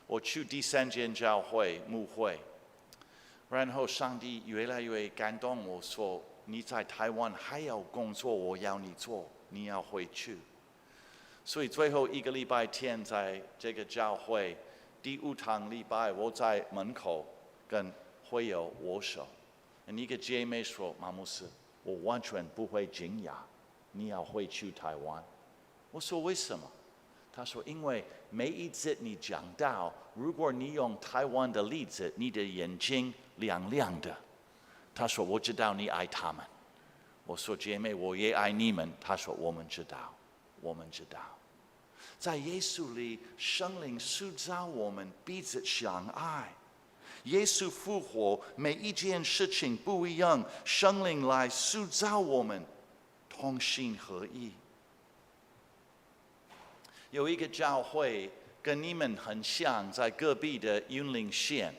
我去第三间教会牧会，然后上帝越来越感动我说：“你在台湾还有工作，我要你做，你要回去。”所以最后一个礼拜天，在这个教会第五堂礼拜，我在门口跟会友握手，一个姐妹说：“马牧师，我完全不会惊讶你要回去台湾。”我说：“为什么？”他说：“因为每一次你讲道，如果你用台湾的例子，你的眼睛亮亮的。”他说：“我知道你爱他们。”我说：“姐妹，我也爱你们。”他说：“我们知道，我们知道，在耶稣里，圣灵塑造我们彼此相爱。耶稣复活，每一件事情不一样，圣灵来塑造我们，同心合意。”有一个教会跟你们很像，在隔壁的云林县。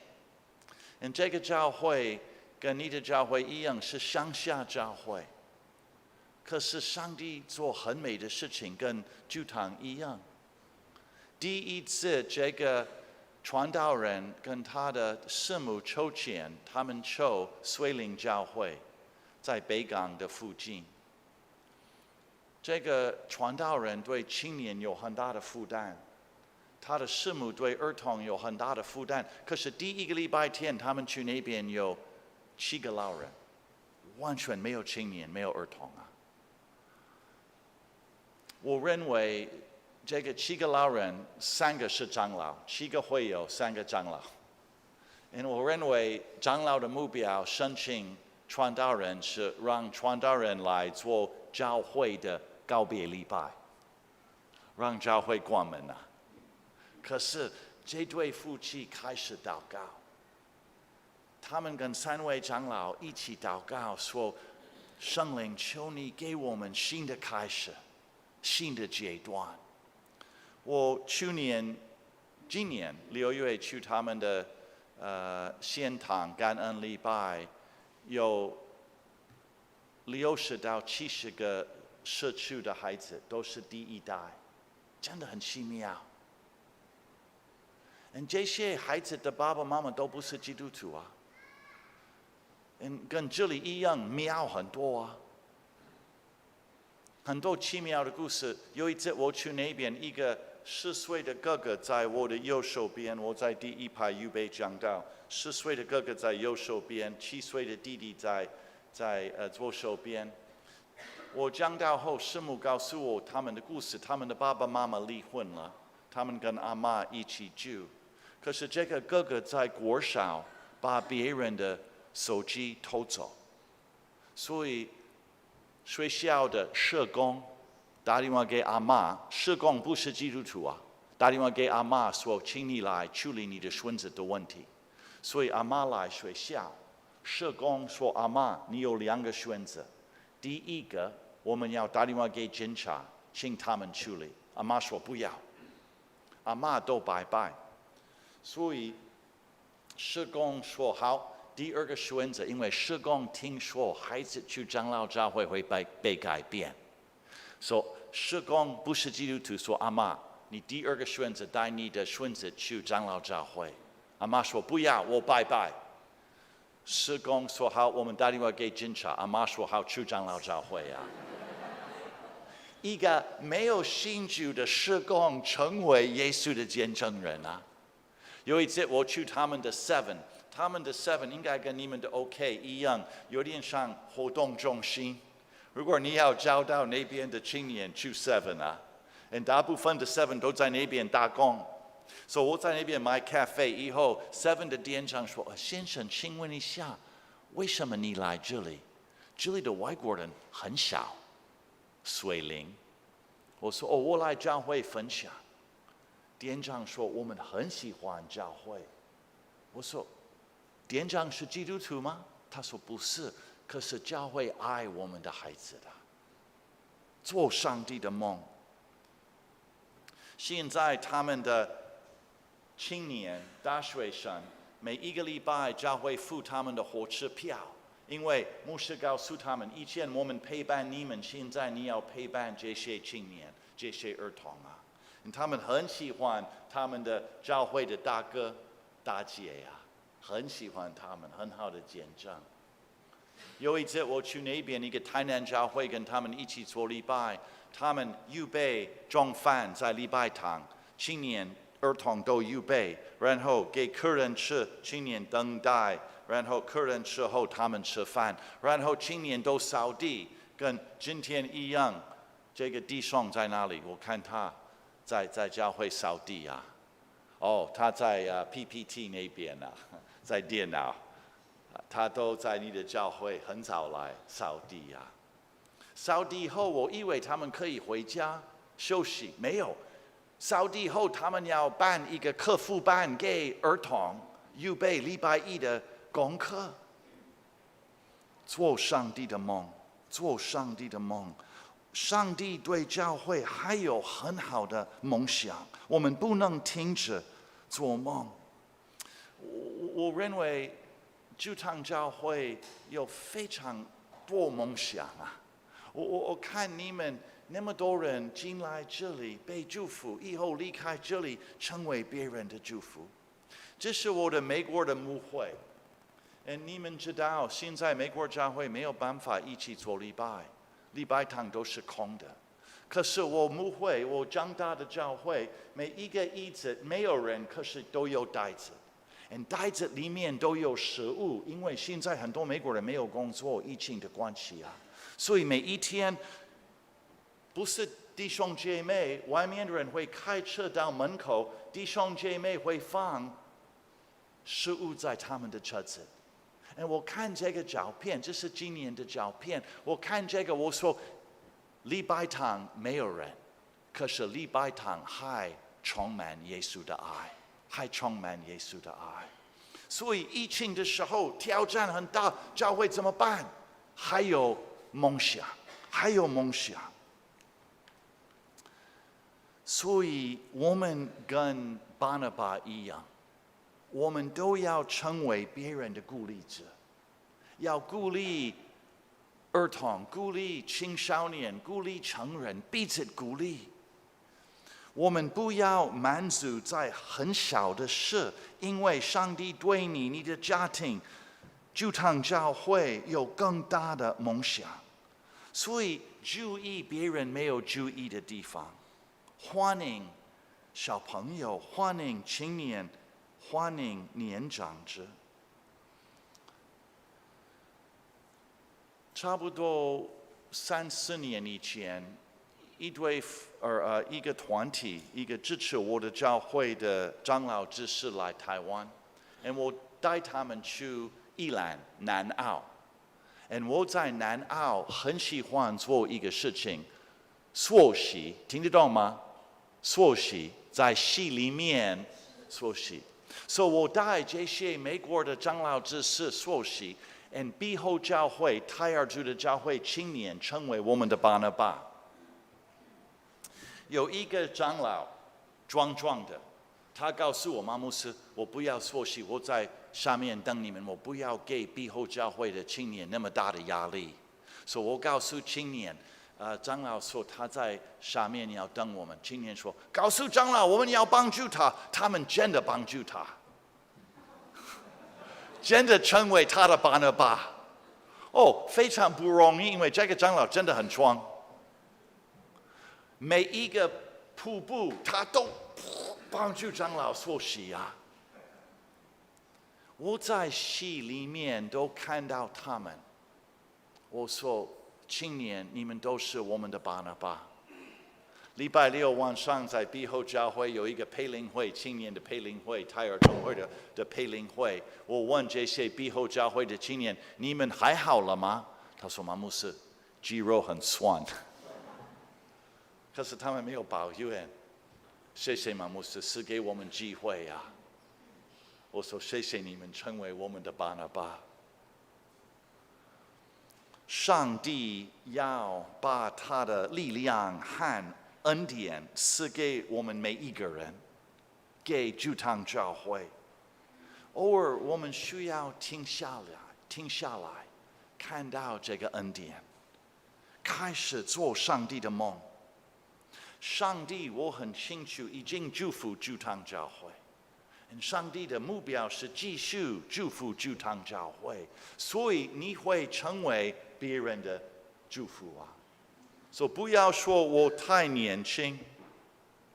这个教会跟你的教会一样，是乡下教会。可是上帝做很美的事情，跟主堂一样。第一次，这个传道人跟他的师母筹钱，他们筹水灵教会，在北港的附近。这个传道人对青年有很大的负担，他的师母对儿童有很大的负担。可是第一个礼拜天，他们去那边有七个老人，完全没有青年，没有儿童啊。我认为这个七个老人，三个是长老，七个会友，三个长老。因为我认为长老的目标申请传道人是让传道人来做教会的告别礼拜。让教会关门啊。可是这对夫妻开始祷告，他们跟三位长老一起祷告说：“圣灵，求你给我们新的开始，新的阶段。”我去年、今年6月去他们的献堂感恩礼拜，有60到70个社区的孩子，都是第一代，真的很奇妙。And 这些孩子的爸爸妈妈都不是基督徒啊，跟这里一样庙很多啊，很多奇妙的故事。有一次我去那边，一个10岁的哥哥在我的右手边，我在第一排预备讲道。十岁的哥哥在右手边，7岁的弟弟在左手边。我讲道后，师母告诉我他们的故事，他们的爸爸妈妈离婚了，他们跟阿嬷一起住。可是这个哥哥在国小把别人的手机偷走，所以学校的社工打电话给阿嬷，社工不是基督徒啊，打电话给阿嬷说，请你来处理你的孙子的问题。所以阿嬷来学校，社工说，阿嬷，你有两个选择，第一个我们要打电话给警察，请他们处理。阿嬷说不要，阿嬷都拜拜。所以社工说好，第二个选择，因为社工听说孩子去长老教会会被改变，so 社工不是基督徒，说阿嬷，你第二个选择带你的孙子去长老教会。阿嬷说不要，我拜拜。社工说好，我们打电话给警察。阿嬷说好，去长老教会啊。一个没有信主的社工成为耶稣的见证人啊！有一次我去他们的 Seven，他们的 Seven 应该跟你们的 OK 一样，有点像活动中心。如果你要找到那边的青年，去 Seven 啊，and 大部分的 Seven 都在那边打工。So 我在那边买咖啡以后，Seven 的店长说：“先生，请问一下，为什么你来这里？这里的外国人很少。”水灵，我说：“哦，我来教会分享。”店长说：“我们很喜欢教会。”我说：“店长是基督徒吗？”他说：“不是，可是教会爱我们的孩子的，做上帝的梦。”现在他们的青年大学生每一个礼拜教会付他们的火车票。因为牧师告诉他们，以前我们陪伴你们，现在你要陪伴这些青年、这些儿童啊。他们很喜欢他们的教会的大哥、大姐啊，很喜欢他们，很好的见证。有一次我去那边一个台南教会，跟他们一起做礼拜，他们预备中饭在礼拜堂，青年、儿童都预备，然后给客人吃，青年等待。然后客人吃后，他们吃饭，然后青年都扫地，跟今天一样。这个弟兄在哪里？我看他在教会扫地啊。哦，他在PPT 那边啊，在电脑，他都在你的教会很早来扫地啊。扫地后，我以为他们可以回家休息，没有。扫地后，他们要办一个课辅班给儿童，预备礼拜一的功课。做上帝的梦，做上帝的梦。上帝对教会还有很好的梦想，我们不能停止做梦。我认为，主堂教会有非常多梦想啊！我看你们那么多人进来这里被祝福，以后离开这里成为别人的祝福。这是我的美国的牧会。And 你们知道，现在美国教会没有办法一起做礼拜，礼拜堂都是空的。可是我牧会，我长大的教会，每一个椅子没有人，可是都有袋子，and 袋子里面都有食物，因为现在很多美国人没有工作，疫情的关系啊，所以每一天不是弟兄姐妹，外面的人会开车到门口，弟兄姐妹会放食物在他们的车子。And 我看这个照片，这是今年的照片。我看这个，我说礼拜堂没有人，可是礼拜堂还充满耶稣的爱，还充满耶稣的爱。所以疫情的时候挑战很大，教会怎么办？还有梦想，还有梦想。所以我们跟巴拿巴一样，我们都要成为别人的鼓励者，要鼓励儿童、鼓励青少年、鼓励成人，彼此鼓励。我们不要满足在很小的事，因为上帝对你、你的家庭、主堂教会有更大的梦想，所以注意别人没有注意的地方。欢迎小朋友，欢迎青年，欢迎年长者。差不多三四年以前，一对一个团体，一个支持我的教会的长老执事来台湾，and 我带他们去宜兰南澳，and 我在南澳很喜欢做一个事情，溯溪，听得懂吗？溯溪，在溪里面溯溪，so 我带这些美国的长老执事溯溪，and 碧后教会泰雅族的教会青年成为我们的巴拿巴。有一个长老，壮壮的，他告诉我马牧师，我不要溯溪，我在下面等你们，我不要给碧后教会的青年那么大的压力。所以我告诉青年，长老说他在下面要等我们。青年说，告诉长老，我们要帮助他。他们真的帮助他，真的成为他的巴拿巴。哦，非常不容易，因为这个长老真的很壮。每一个瀑布，他都帮助长老溯溪啊。我在溪里面都看到他们。我说，青年，你们都是我们的巴拿巴。礼拜六晚上在碧后教会有一个培灵会，青年的培灵会，泰雅总会的培灵会。我问这些碧后教会的青年，你们还好了吗？他说，马牧师，肌肉很酸。可是他们没有抱怨。谢谢马牧师赐给我们机会啊！我说谢谢你们成为我们的巴拿巴。上帝要把他的力量和恩典赐给我们每一个人，给主堂教会。偶尔我们需要停下来，停下来，看到这个恩典，开始做上帝的梦。上帝，我很清楚，已经祝福主堂教会。上帝的目标是继续祝福主堂教会，所以你会成为别人的祝福啊！所以不要说我太年轻，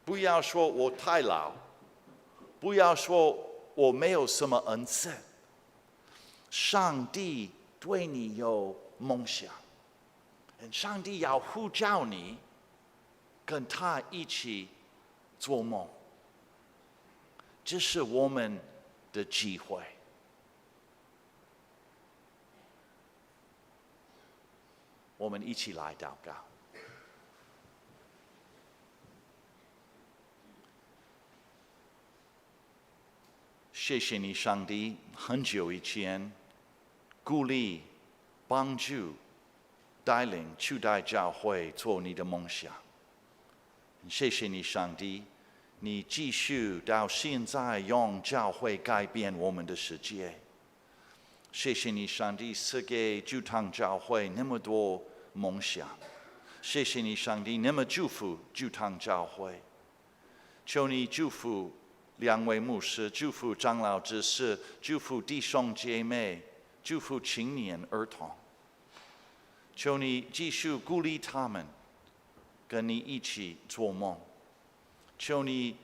不要说我太老，不要说我没有什么恩赐。上帝对你有梦想，上帝要呼召你，跟他一起做梦。这是我们的机会。我们一起来祷告。谢谢你，上帝，很久以前鼓励、帮助、带领初代教会做你的梦想。谢谢你，上帝，你继续到现在用教会改变我们的世界。谢谢你，上帝赐给主堂教会那么多梦想。谢谢你，上帝那么祝福主堂教会。求你祝福两位牧师，祝福长老执事，祝福弟兄姐妹，祝福青年儿童。求你继续鼓励他们，跟你一起做梦。求你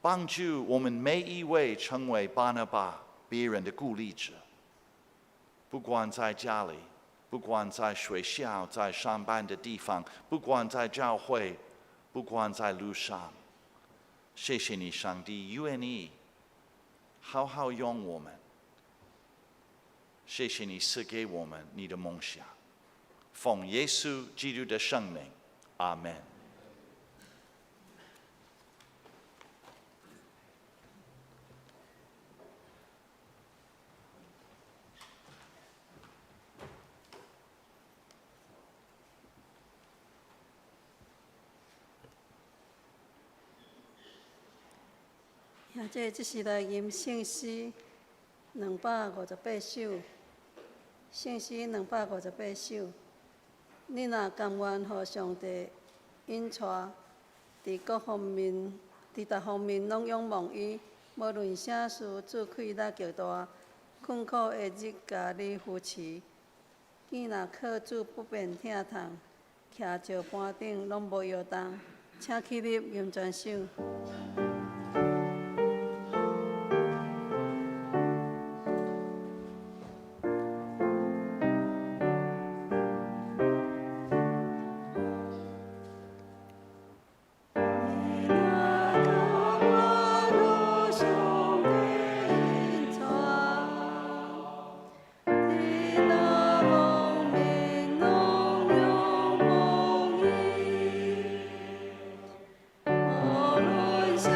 帮助我们每一位成为巴拿巴别人的鼓励者，不管在家里，不管在学校，在上班的地方，不管在教会，不管在路上。谢谢你，上帝，愿意好好用我们。谢谢你赐给我们你的梦想。奉耶稣基督的圣名，阿们。兄弟，這是來吟聖詩258首，聖詩258首。你若甘願予上帝引帶，佇各方面、佇逐方面攏仰望伊，無論啥事，主氣力極大，困苦的日共你扶持。囝若靠主不免疼痛，徛石盤頂攏無搖動。請起立，吟全首。你若甘願予上帝引帶，佇逐方面攏仰望伊，無論啥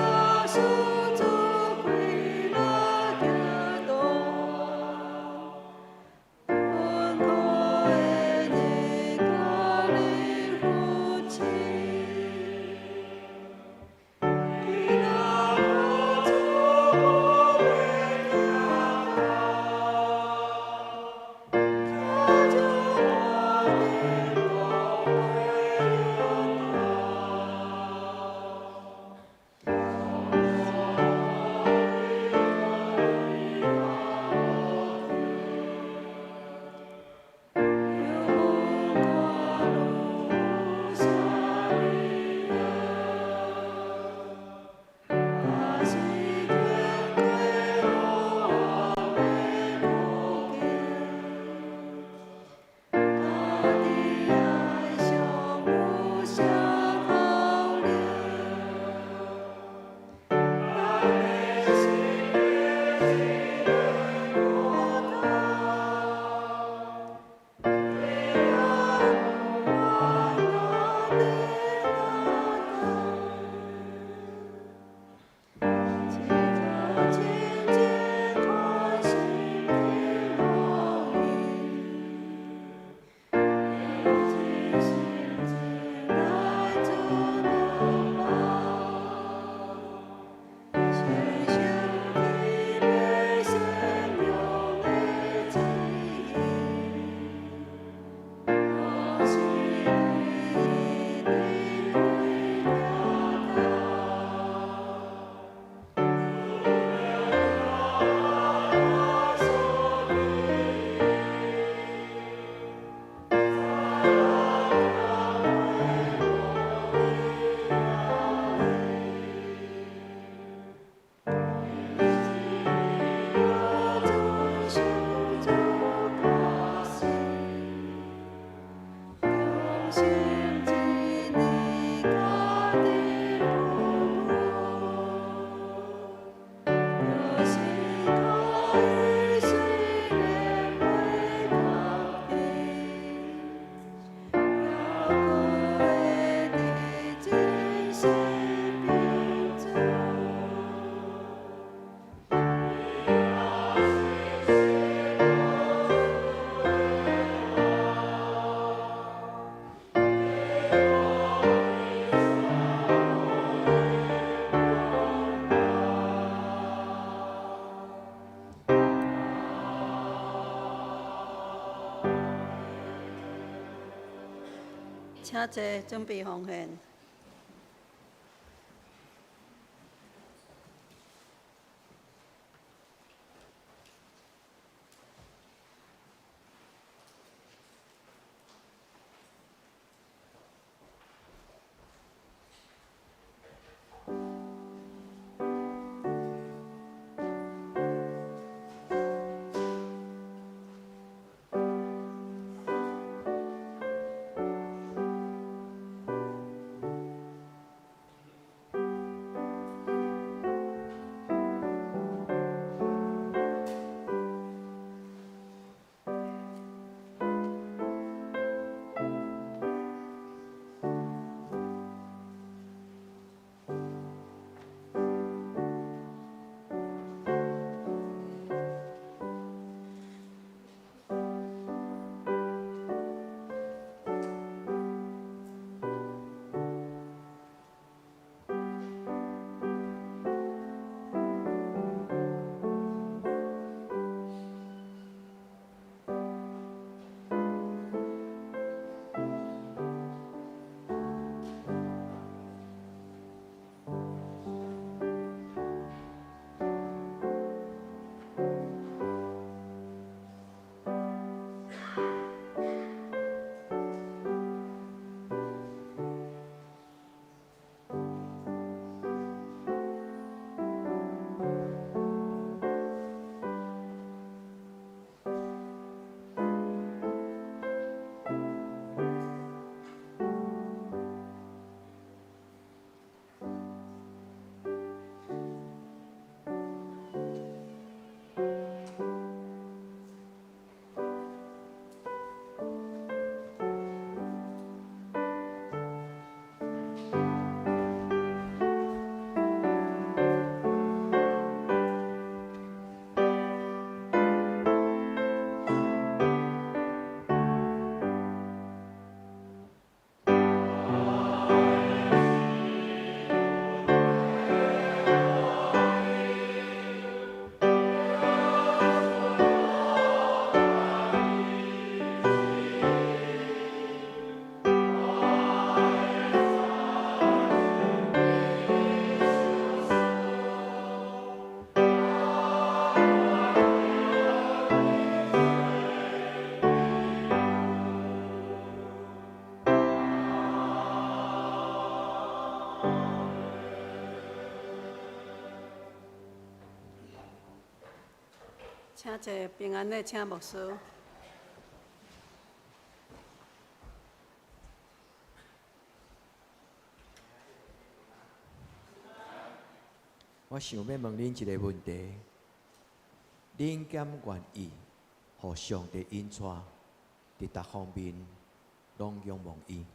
事，主氣力極大，困苦的日共你扶持。你若靠主不免疼痛，徛石盤頂攏袂搖動。有無看有啥物也是經過黑暗的苦境，家己愛上有啥效力？咱的心會一個孤單，對咱患難的那一顆真正寬心的予伊，用真心情來主來報，深受天父善良的指引，我是一定會聽到。衷心一意家己付出，就是可以雖然袂共伊，猶閣會佇真實並存。請坐，準備奉獻。請坐，平安禮，請牧師。我想欲問恁一个問題：恁敢願意予上帝引帶，佇逐方面攏仰望伊？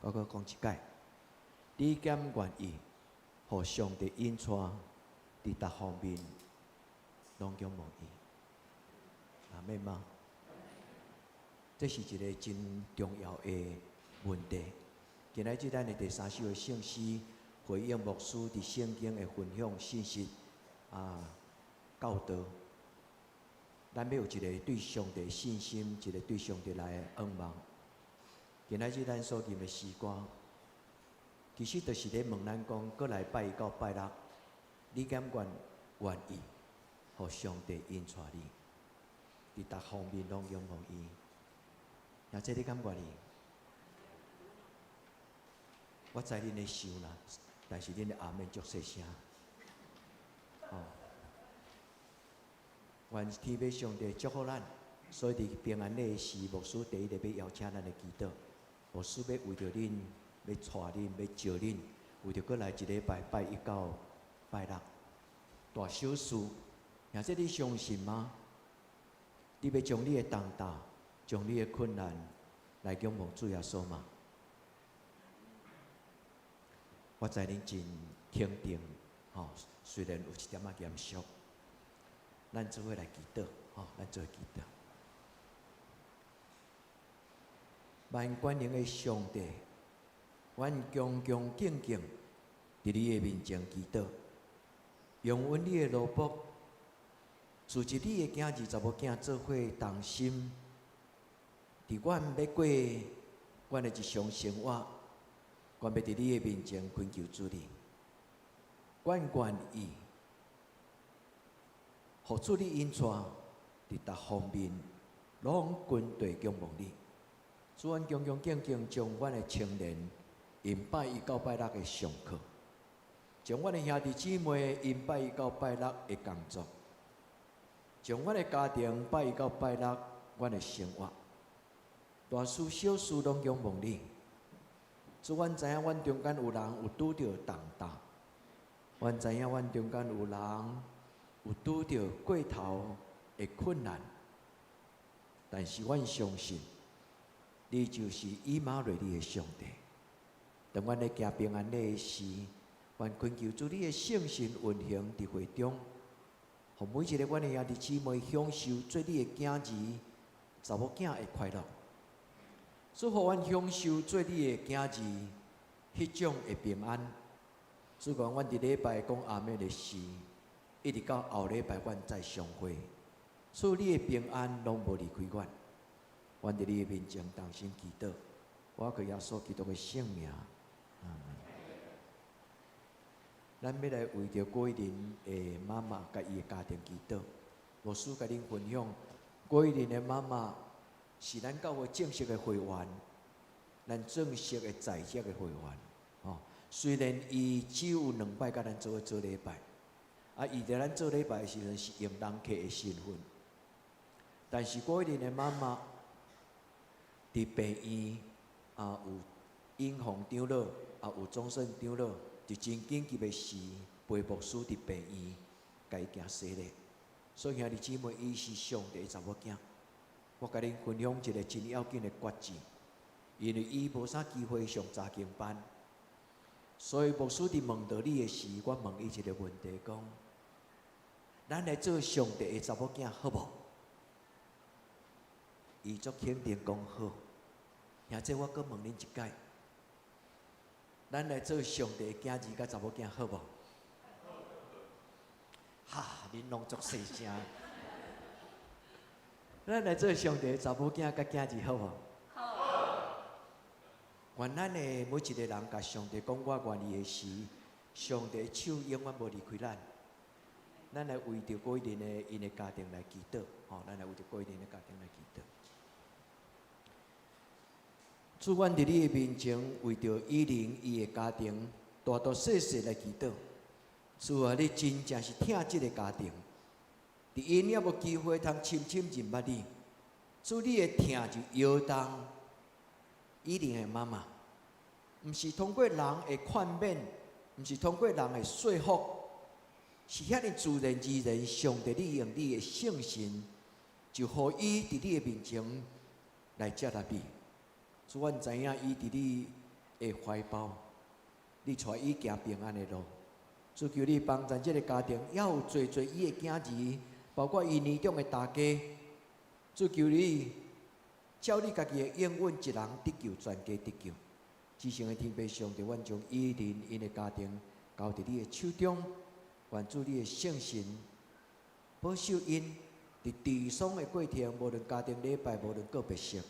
我閣講一擺，你敢願意予上帝引帶，佇逐方面攏仰望伊？阿們嗎？這是一个真重要的問題。今仔日咱的第三首的聖詩，回應牧師佇聖經的分享信息啊，教導。咱欲有一个對上帝信心，一个對上帝來的仰望。今仔日咱所吟的詩歌，其實就是咧問咱講，閣來拜一到拜六，你敢願願意，予上帝引帶你，佇逐方面攏仰望伊？兄姐，你敢願意？我知恁咧想啦，但是恁的阿們足細聲。哦，願天父上帝祝福咱，所以佇平安禮時，牧師第一个欲邀請咱來祈禱。牧師欲為著恁，欲帶恁，欲召恁，為著閣來一禮拜拜一到拜六，大小事，兄姐你相信嗎？你欲將你的重擔，將你的困難來仰望主耶穌嗎？我知恁真肯定，吼，雖然有一點仔嚴肅，咱做伙來祈禱，吼，咱做伙祈禱。萬全能的上帝，阮恭恭敬敬佇你的面前祈禱，用阮你的奴僕，組織你的囝兒查某囝做伙同心，佇阮欲過阮的日常生活。阮欲佇你的面前懇求主你，阮願意，予主你引帶，佇逐方面攏跟隨仰望你。主，阮恭恭敬敬將阮的青年𪜶拜一到拜六的上課，將阮的兄弟姊妹𪜶拜一到拜六的工作，將阮的家庭拜一到拜六阮的生活，大事小事攏仰望你。主，阮知影阮中間有人有拄著重擔，阮知影阮中間有人有拄著過頭的困難，但是阮相信，你就是以馬內利的上帝。當阮咧行平安禮時，阮懇求主你的聖神運行佇會中，予每一个阮的兄弟姊妹享受做你的囝兒、查某囝的快樂。主，予阮享受做你的囝兒彼種的平安。主講，阮佇禮拜講阿們的時，一直到後禮拜阮再相會。主，你的平安攏無離開阮。阮佇你的面前同心祈禱，我靠耶穌基督的聖名，阿們。咱欲來為著郭玉玲的媽媽佮伊的家庭祈禱。牧師共恁分享，郭玉玲的媽媽是咱教會正式的會員，咱正式的在職的會員。吼，雖然伊只有兩擺佮咱做伙做禮拜，啊，伊佇咱做禮拜的時陣是用人客的身份，但是郭玉玲的媽媽佇病院啊，有尹紅長老，啊有鍾勝長老，佇真緊急的時，陪牧師佇病院共伊行洗禮。所以兄弟姊妹，伊是上帝的查某囝。我共恁分享一个真要緊的決志，因為伊無啥機會上查經班，所以牧師佇問著你的時，我問伊一个問題，講：咱來做上帝的查某囝好無？伊足肯定講好。兄弟，我閣問恁一擺，咱來做上帝的囝兒佮查某囝好無？哈，恁攏足細聲。咱來做上帝的查某囝佮囝兒好無？好。願咱的每一个人共上帝講我願意的時，上帝的手永遠無離開咱。咱來為著郭玉玲的𪜶的家庭來祈禱，吼！咱來為著郭玉玲的家庭來祈禱。主，阮佇你的面前，為著玉玲伊的家庭，大大細細來祈禱。主啊，你真正是疼這个家庭。伫𪜶猶無機會通深深認捌你，主你的疼就搖動以琳的媽媽，毋是通過人的勸勉，毋是通過人的說服，是遐爾自然而然，上帝你用你的聖神，就予伊佇你的面前來接納你。主，阮知影伊佇你的懷抱，你帶伊行平安的路。主求你幫助這个家庭，猶有濟濟伊的囝兒，包括伊年長的大家。主求你照你家己的應允，一人得救，全家得救。至聖的天父上帝，阮將以琳𪜶的家庭交佇你的手中，願主你的聖神保守𪜶佇治喪的過程，無論家庭禮拜，無論告別式，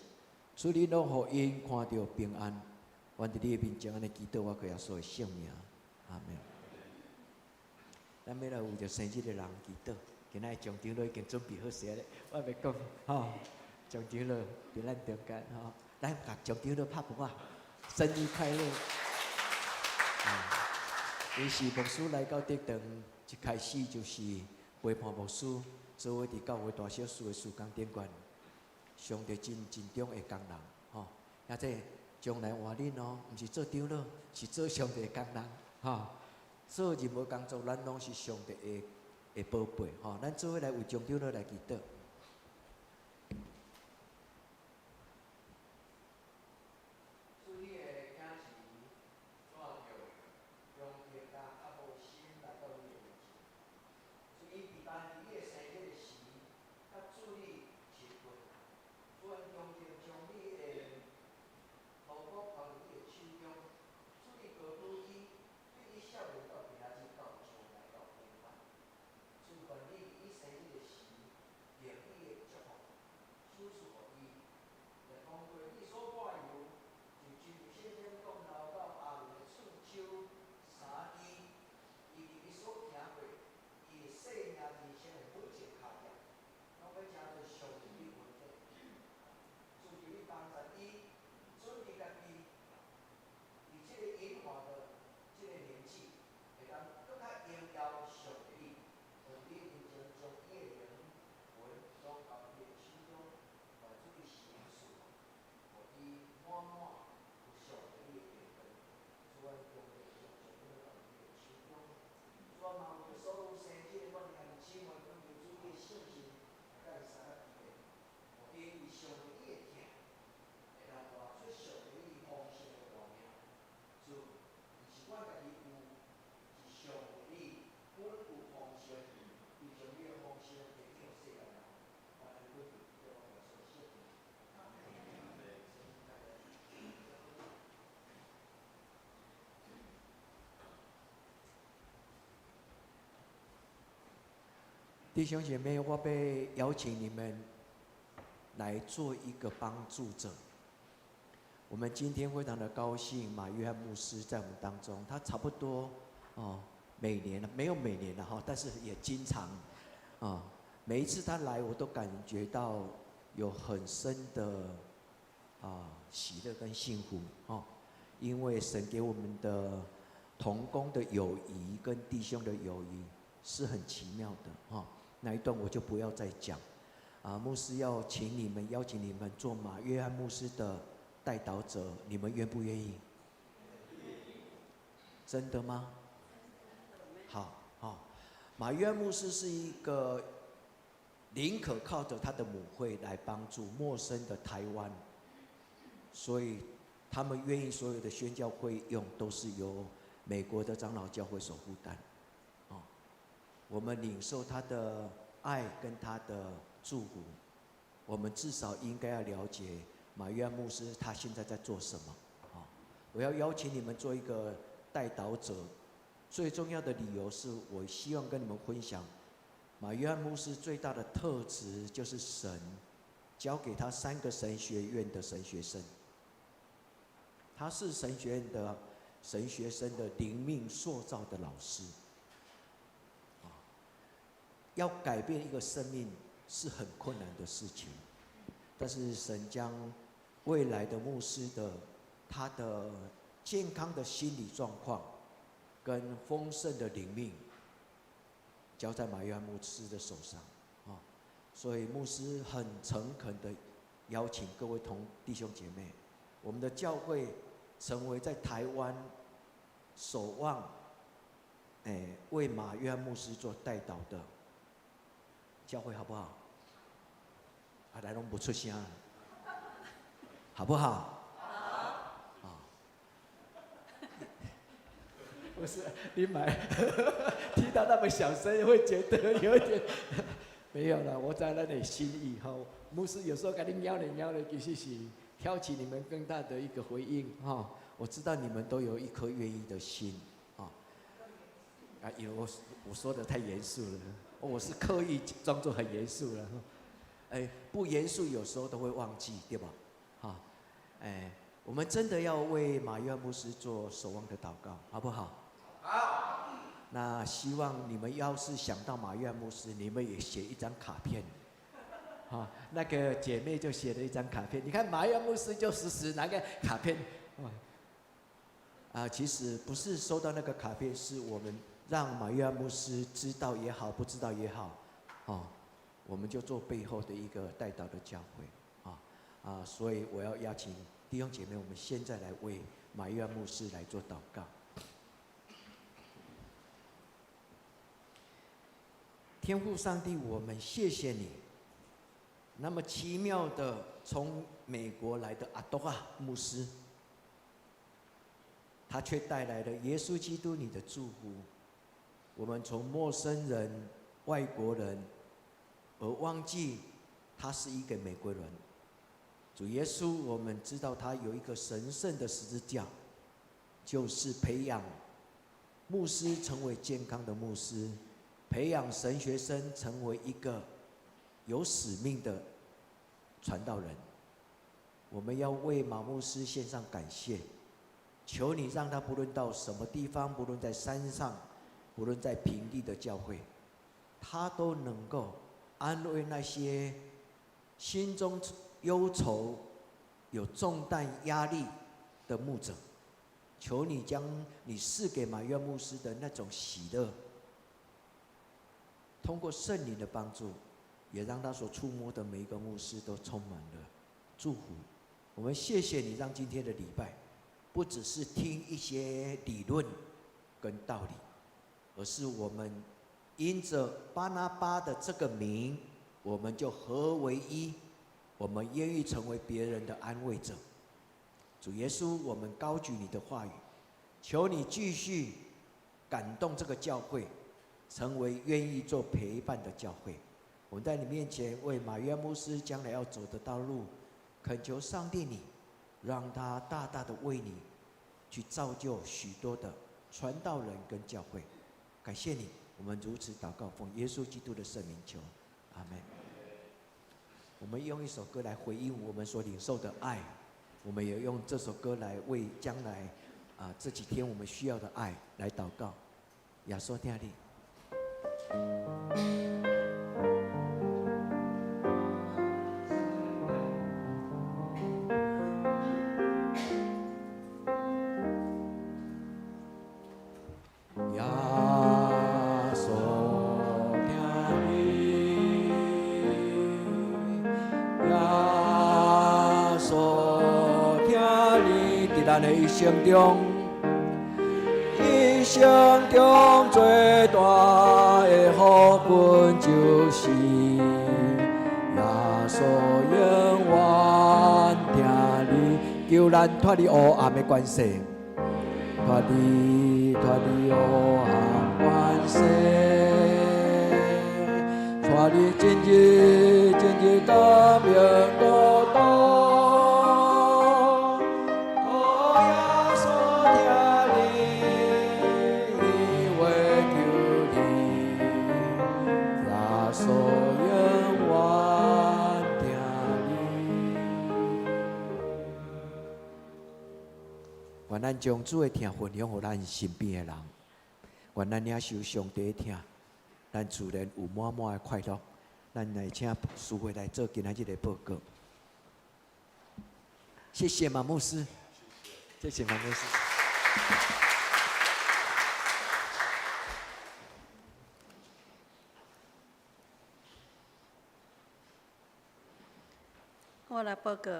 主你攏予𪜶看著平安。願佇你的面前按呢祈禱，我靠耶穌的聖名，阿門。咱欲來為著生日的人祈禱，今仔日張長老已經準備好勢咧，我欲講吼，張長老佇咱中間吼，來共張長老拍噗仔，生日快樂！伊是牧師來到德堂，一開始就是陪伴牧師，做伙佇教會大小事的事工頂懸，上帝真盡忠的工人，吼，而且將來換恁哦，毋是做長老，是做上帝的工人，吼。做任何工作，咱攏是上帝的寶貝，吼！咱做伙來為張長老來祈禱。主你的囝兒帶著恭敬佮渴慕的心來到你的面前，主伊伫辦佇你的生日的時，佮主你親近，主阮恭敬將你的勞苦交佇你的手中，主你高舉伊，對伊少年到今仔日到將來到永遠。主願你佇伊生日的時，用你的祝福，賞賜予伊，來通過你所抹油，就親像先前降流到亞倫的喙鬚三支，以及伊所行過伊的生命人生的每一个跤步，攏欲成做上帝的恩典。主求你幫助伊，準備家己，佇這个銀髮的這个年紀，會當閣較榮耀上帝你。願你面前將伊的靈魂攏交佇你的手中，願主你神賜福，予伊滿滿有上帝你的榮光。主阮恭敬將上帝交佇你的手中。主啊，嘛為著所有生日的阮的兄弟姊妹，懇求主你的聖神來佮𪜶相佮見，予𪜶為上帝你的疼，會當活出上帝你豐盛的大名。主，毋是阮家己有，是上帝你本有豐盛，伊將你的豐盛提予世間人。我按呢懇求祈禱，我耶穌的聖名。阿門。生日快樂！弟兄姐妹，我欲邀請你們來做一個幫助者。我們今天非常的高興，馬約翰牧師在我們當中，他差不多哦，每年沒有每年了哈，但是也經常啊，每一次他來，我都感覺到有很深的啊喜樂跟幸福哦，因為神給我們的同工的友誼跟弟兄的友誼是很奇妙的哈。那一段我就不要再講啊，牧師要請你們，邀請你們做馬約翰牧師的代禱者，你們願不願意？真的嗎？好，好。馬約翰牧師是一個寧可靠着他的母會來幫助陌生的台灣，所以他們願意所有的宣教費用都是由美國的長老教會所負擔。哦，我們領受他的愛跟他的祝福，我們至少應該要了解馬約翰牧師他現在在做什麼。啊，我要邀請你們做一個代禱者，最重要的理由是我希望跟你們分享，馬約翰牧師最大的特質就是神交給他三個神學院的神學生，他是神學院的神學生的靈命塑造的老師。啊，要改變一個生命是很困難的事情，但是神將未來的牧師的他的健康的心理狀況跟豐盛的靈命交在馬約翰牧師的手上。所以牧师很诚恳的邀请各位同弟兄姐妹，我们的教会成为在台湾守望，为马约翰牧师做代祷的教会，好不好？啊，来攏無出聲，好不好？好。啊，不是，你買聽到那麼小聲，會覺得有一點沒有了。我在那裡心意哈，牧師有時候給你撩你撩的，其實是挑起你們更大的一個回應哈。我知道你們都有一顆願意的心啊。啊，因為我說的太嚴肅了，我是刻意裝作很嚴肅了。哎，不嚴肅有時候都會忘記，對吧？哈，哎，我們真的要為馬約翰牧師做守望的禱告，好不好？好。那希望你們要是想到馬約翰牧師，你們也寫一張卡片。好，那個姐妹就寫了一張卡片。你看馬約翰牧師就時時拿個卡片。啊，其實不是收到那個卡片，是我們讓馬約翰牧師知道也好，不知道也好，哦，我們就做背後的一個代禱的教會，啊啊，所以我要邀請弟兄姐妹，我們現在來為馬約翰牧師來做禱告。天父上帝，我們謝謝你，那麼奇妙的從美國來的阿多亞牧師，他卻帶來了耶穌基督你的祝福。我們從陌生人、外國人，而忘記他是一個美國人。主耶穌，我們知道他有一個神聖的十字架，就是培養牧師成為健康的牧師，培養神學生成為一個有使命的傳道人。我們要為馬牧師獻上感謝，求你讓他不論到什麼地方，不論在山上，不論在平地的教會，他都能夠安慰那些心中憂愁、有重擔壓力的牧者。求你將你賜給馬約牧師的那種喜樂，通過聖靈的幫助，也讓他所觸摸的每一個牧師都充滿了祝福。我們謝謝你，讓今天的禮拜不只是聽一些理論跟道理，而是我們因着巴拿巴的這個名，我們就合為一，我們願意成為別人的安慰者。主耶穌，我們高舉你的話語，求你繼續感動這個教會，成為願意做陪伴的教會。我們在你面前為馬約牧師將來要走的道路，懇求上帝你，讓他大大的為你去造就許多的傳道人跟教會。感謝你，我們如此禱告，奉耶穌基督的聖名求，阿門。我們用一首歌來回應我們所領受的愛，我們也用這首歌來為將來啊這幾天我們需要的愛來禱告。耶穌疼你。耶穌疼你，耶穌疼你，佇咱的一生中，一生中最大的福分就是耶穌永遠疼你，求咱脫離黑暗的關係。脫離黑暗關係，帶你進入光明國度。哦，耶穌疼你，伊會救你，耶穌永遠疼你。願咱將主的疼分享予咱身邊的人，願咱領受上帝的疼，咱自然有滿滿的快樂。咱來請司會來做今仔日的報告。謝謝馬牧師，謝謝馬牧師。我來報告，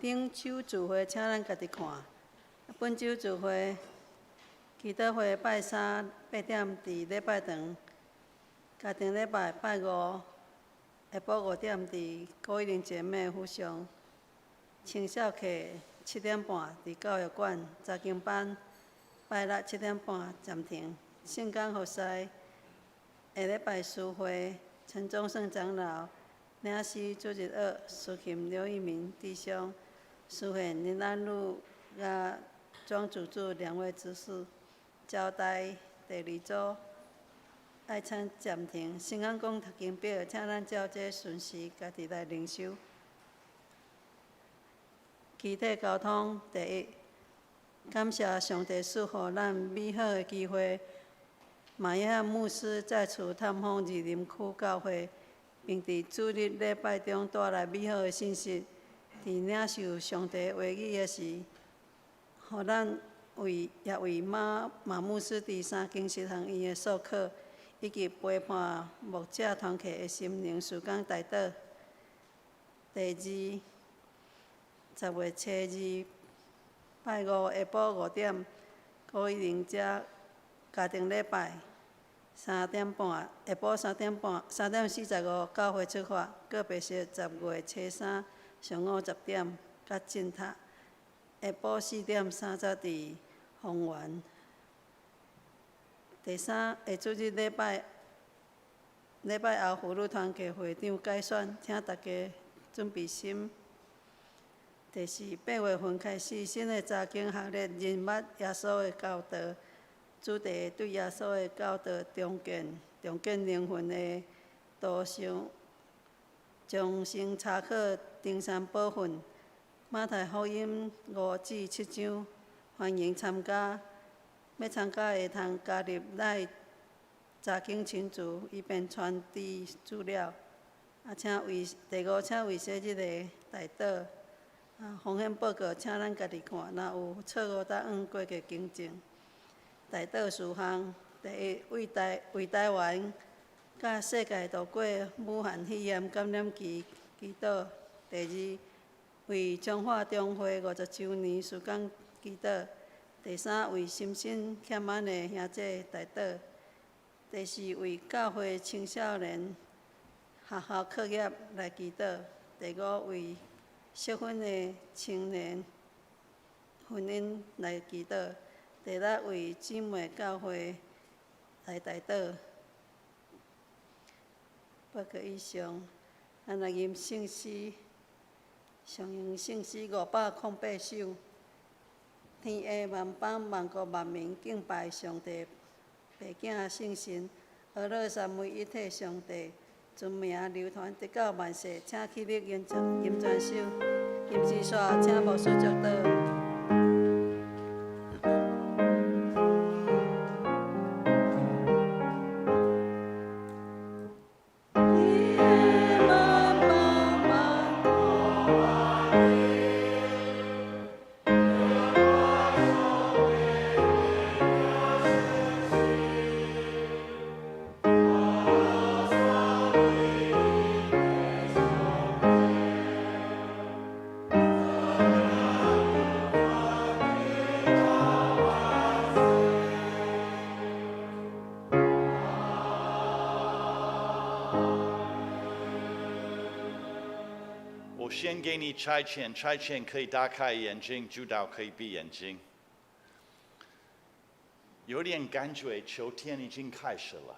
頂週聚會請咱家己看。本週聚會祈禱會拜三8點佇禮拜堂，家庭禮拜拜五下晡5點佇郭玉玲姐妹府上，青少課7點半佇教育館，查經班拜六7點半暫停。聖工服侍下禮拜書會，陳忠勝長老、領師朱日鄂、司琴劉一鳴弟兄、司憲林安禄佮莊主柱兩位執事，交代第二組愛請暫停。新安講讀經表，請咱照這順序家己來靈修。肢體溝通第一，感謝上帝賜予咱美好的機會。馬約翰牧師再次探訪二林區教會，並佇主日禮拜中帶來美好的信息。佇領受上帝話語的時，予咱為也為馬馬牧師佇三更實行伊的授課，以及陪伴牧者團契的心靈時光代禱。第二，10月初二拜五下晡5點，郭一玲遮家庭禮拜。3點半，下晡3點半，3點45教會出發，告別式10月初三上午10點，佮進塔。下晡4點30佇豐原。第三，下主日禮拜，禮拜後婦女團契會長改選，請大家準備心。第四，8月份開始，新的查經學歷認捌耶穌的教導。主題對耶穌的教導重建、重建靈魂的途上，終身查考登山寶訓，馬太福音5至7章，歡迎參加。欲參加的通加入咱查經群組，以便傳遞資料。啊，請為第五，請為洗日的代禱。啊，風險報告，請咱家己看，若有錯誤答案，過去更正。代禱事項：第一，為台灣佮世界度過武漢肺炎感染期祈禱；第二，為彰化中會50週年事工祈禱；第三，為心身欠安的兄姐代禱；第四，為教會青少年學校課業來祈禱；第五，為適婚的青年婚姻來祈禱。第六，為姊妹教會來代禱。報告以上，咱來吟聖詩，上用聖詩508首。天下萬邦萬國萬民敬拜上帝，父子聖神，阿樂三位一體上帝，尊名流傳直到萬世。請起立吟吟全首，吟詩煞，請牧師祝禱。我先給你差遣，差遣可以打開眼睛，主導可以閉眼睛。有點感覺秋天已經開始了，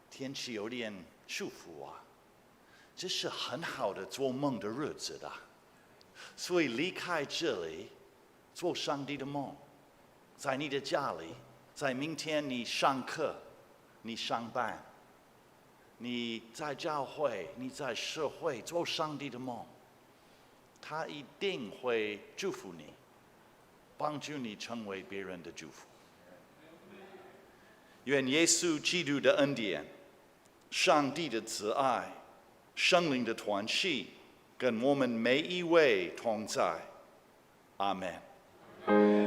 天氣有點舒服啊，這是很好的做夢的日子的。所以離開這裡，做上帝的夢，在你的家裡，在明天你上課，你上班，你在教會，你在社會做上帝的夢。他一定會祝福你，幫助你成為別人的祝福。願耶穌基督的恩典、上帝的慈愛、聖靈的團契，跟我們每一位同在。阿門。阿門。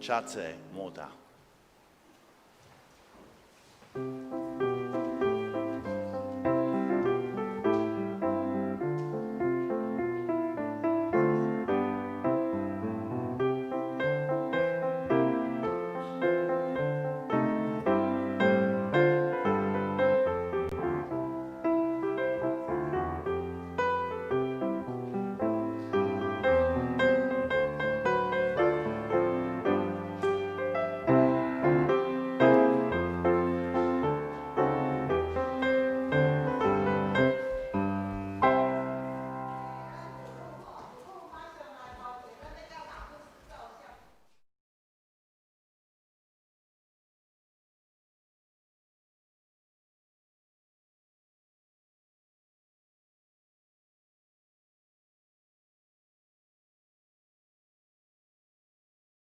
下次默禱。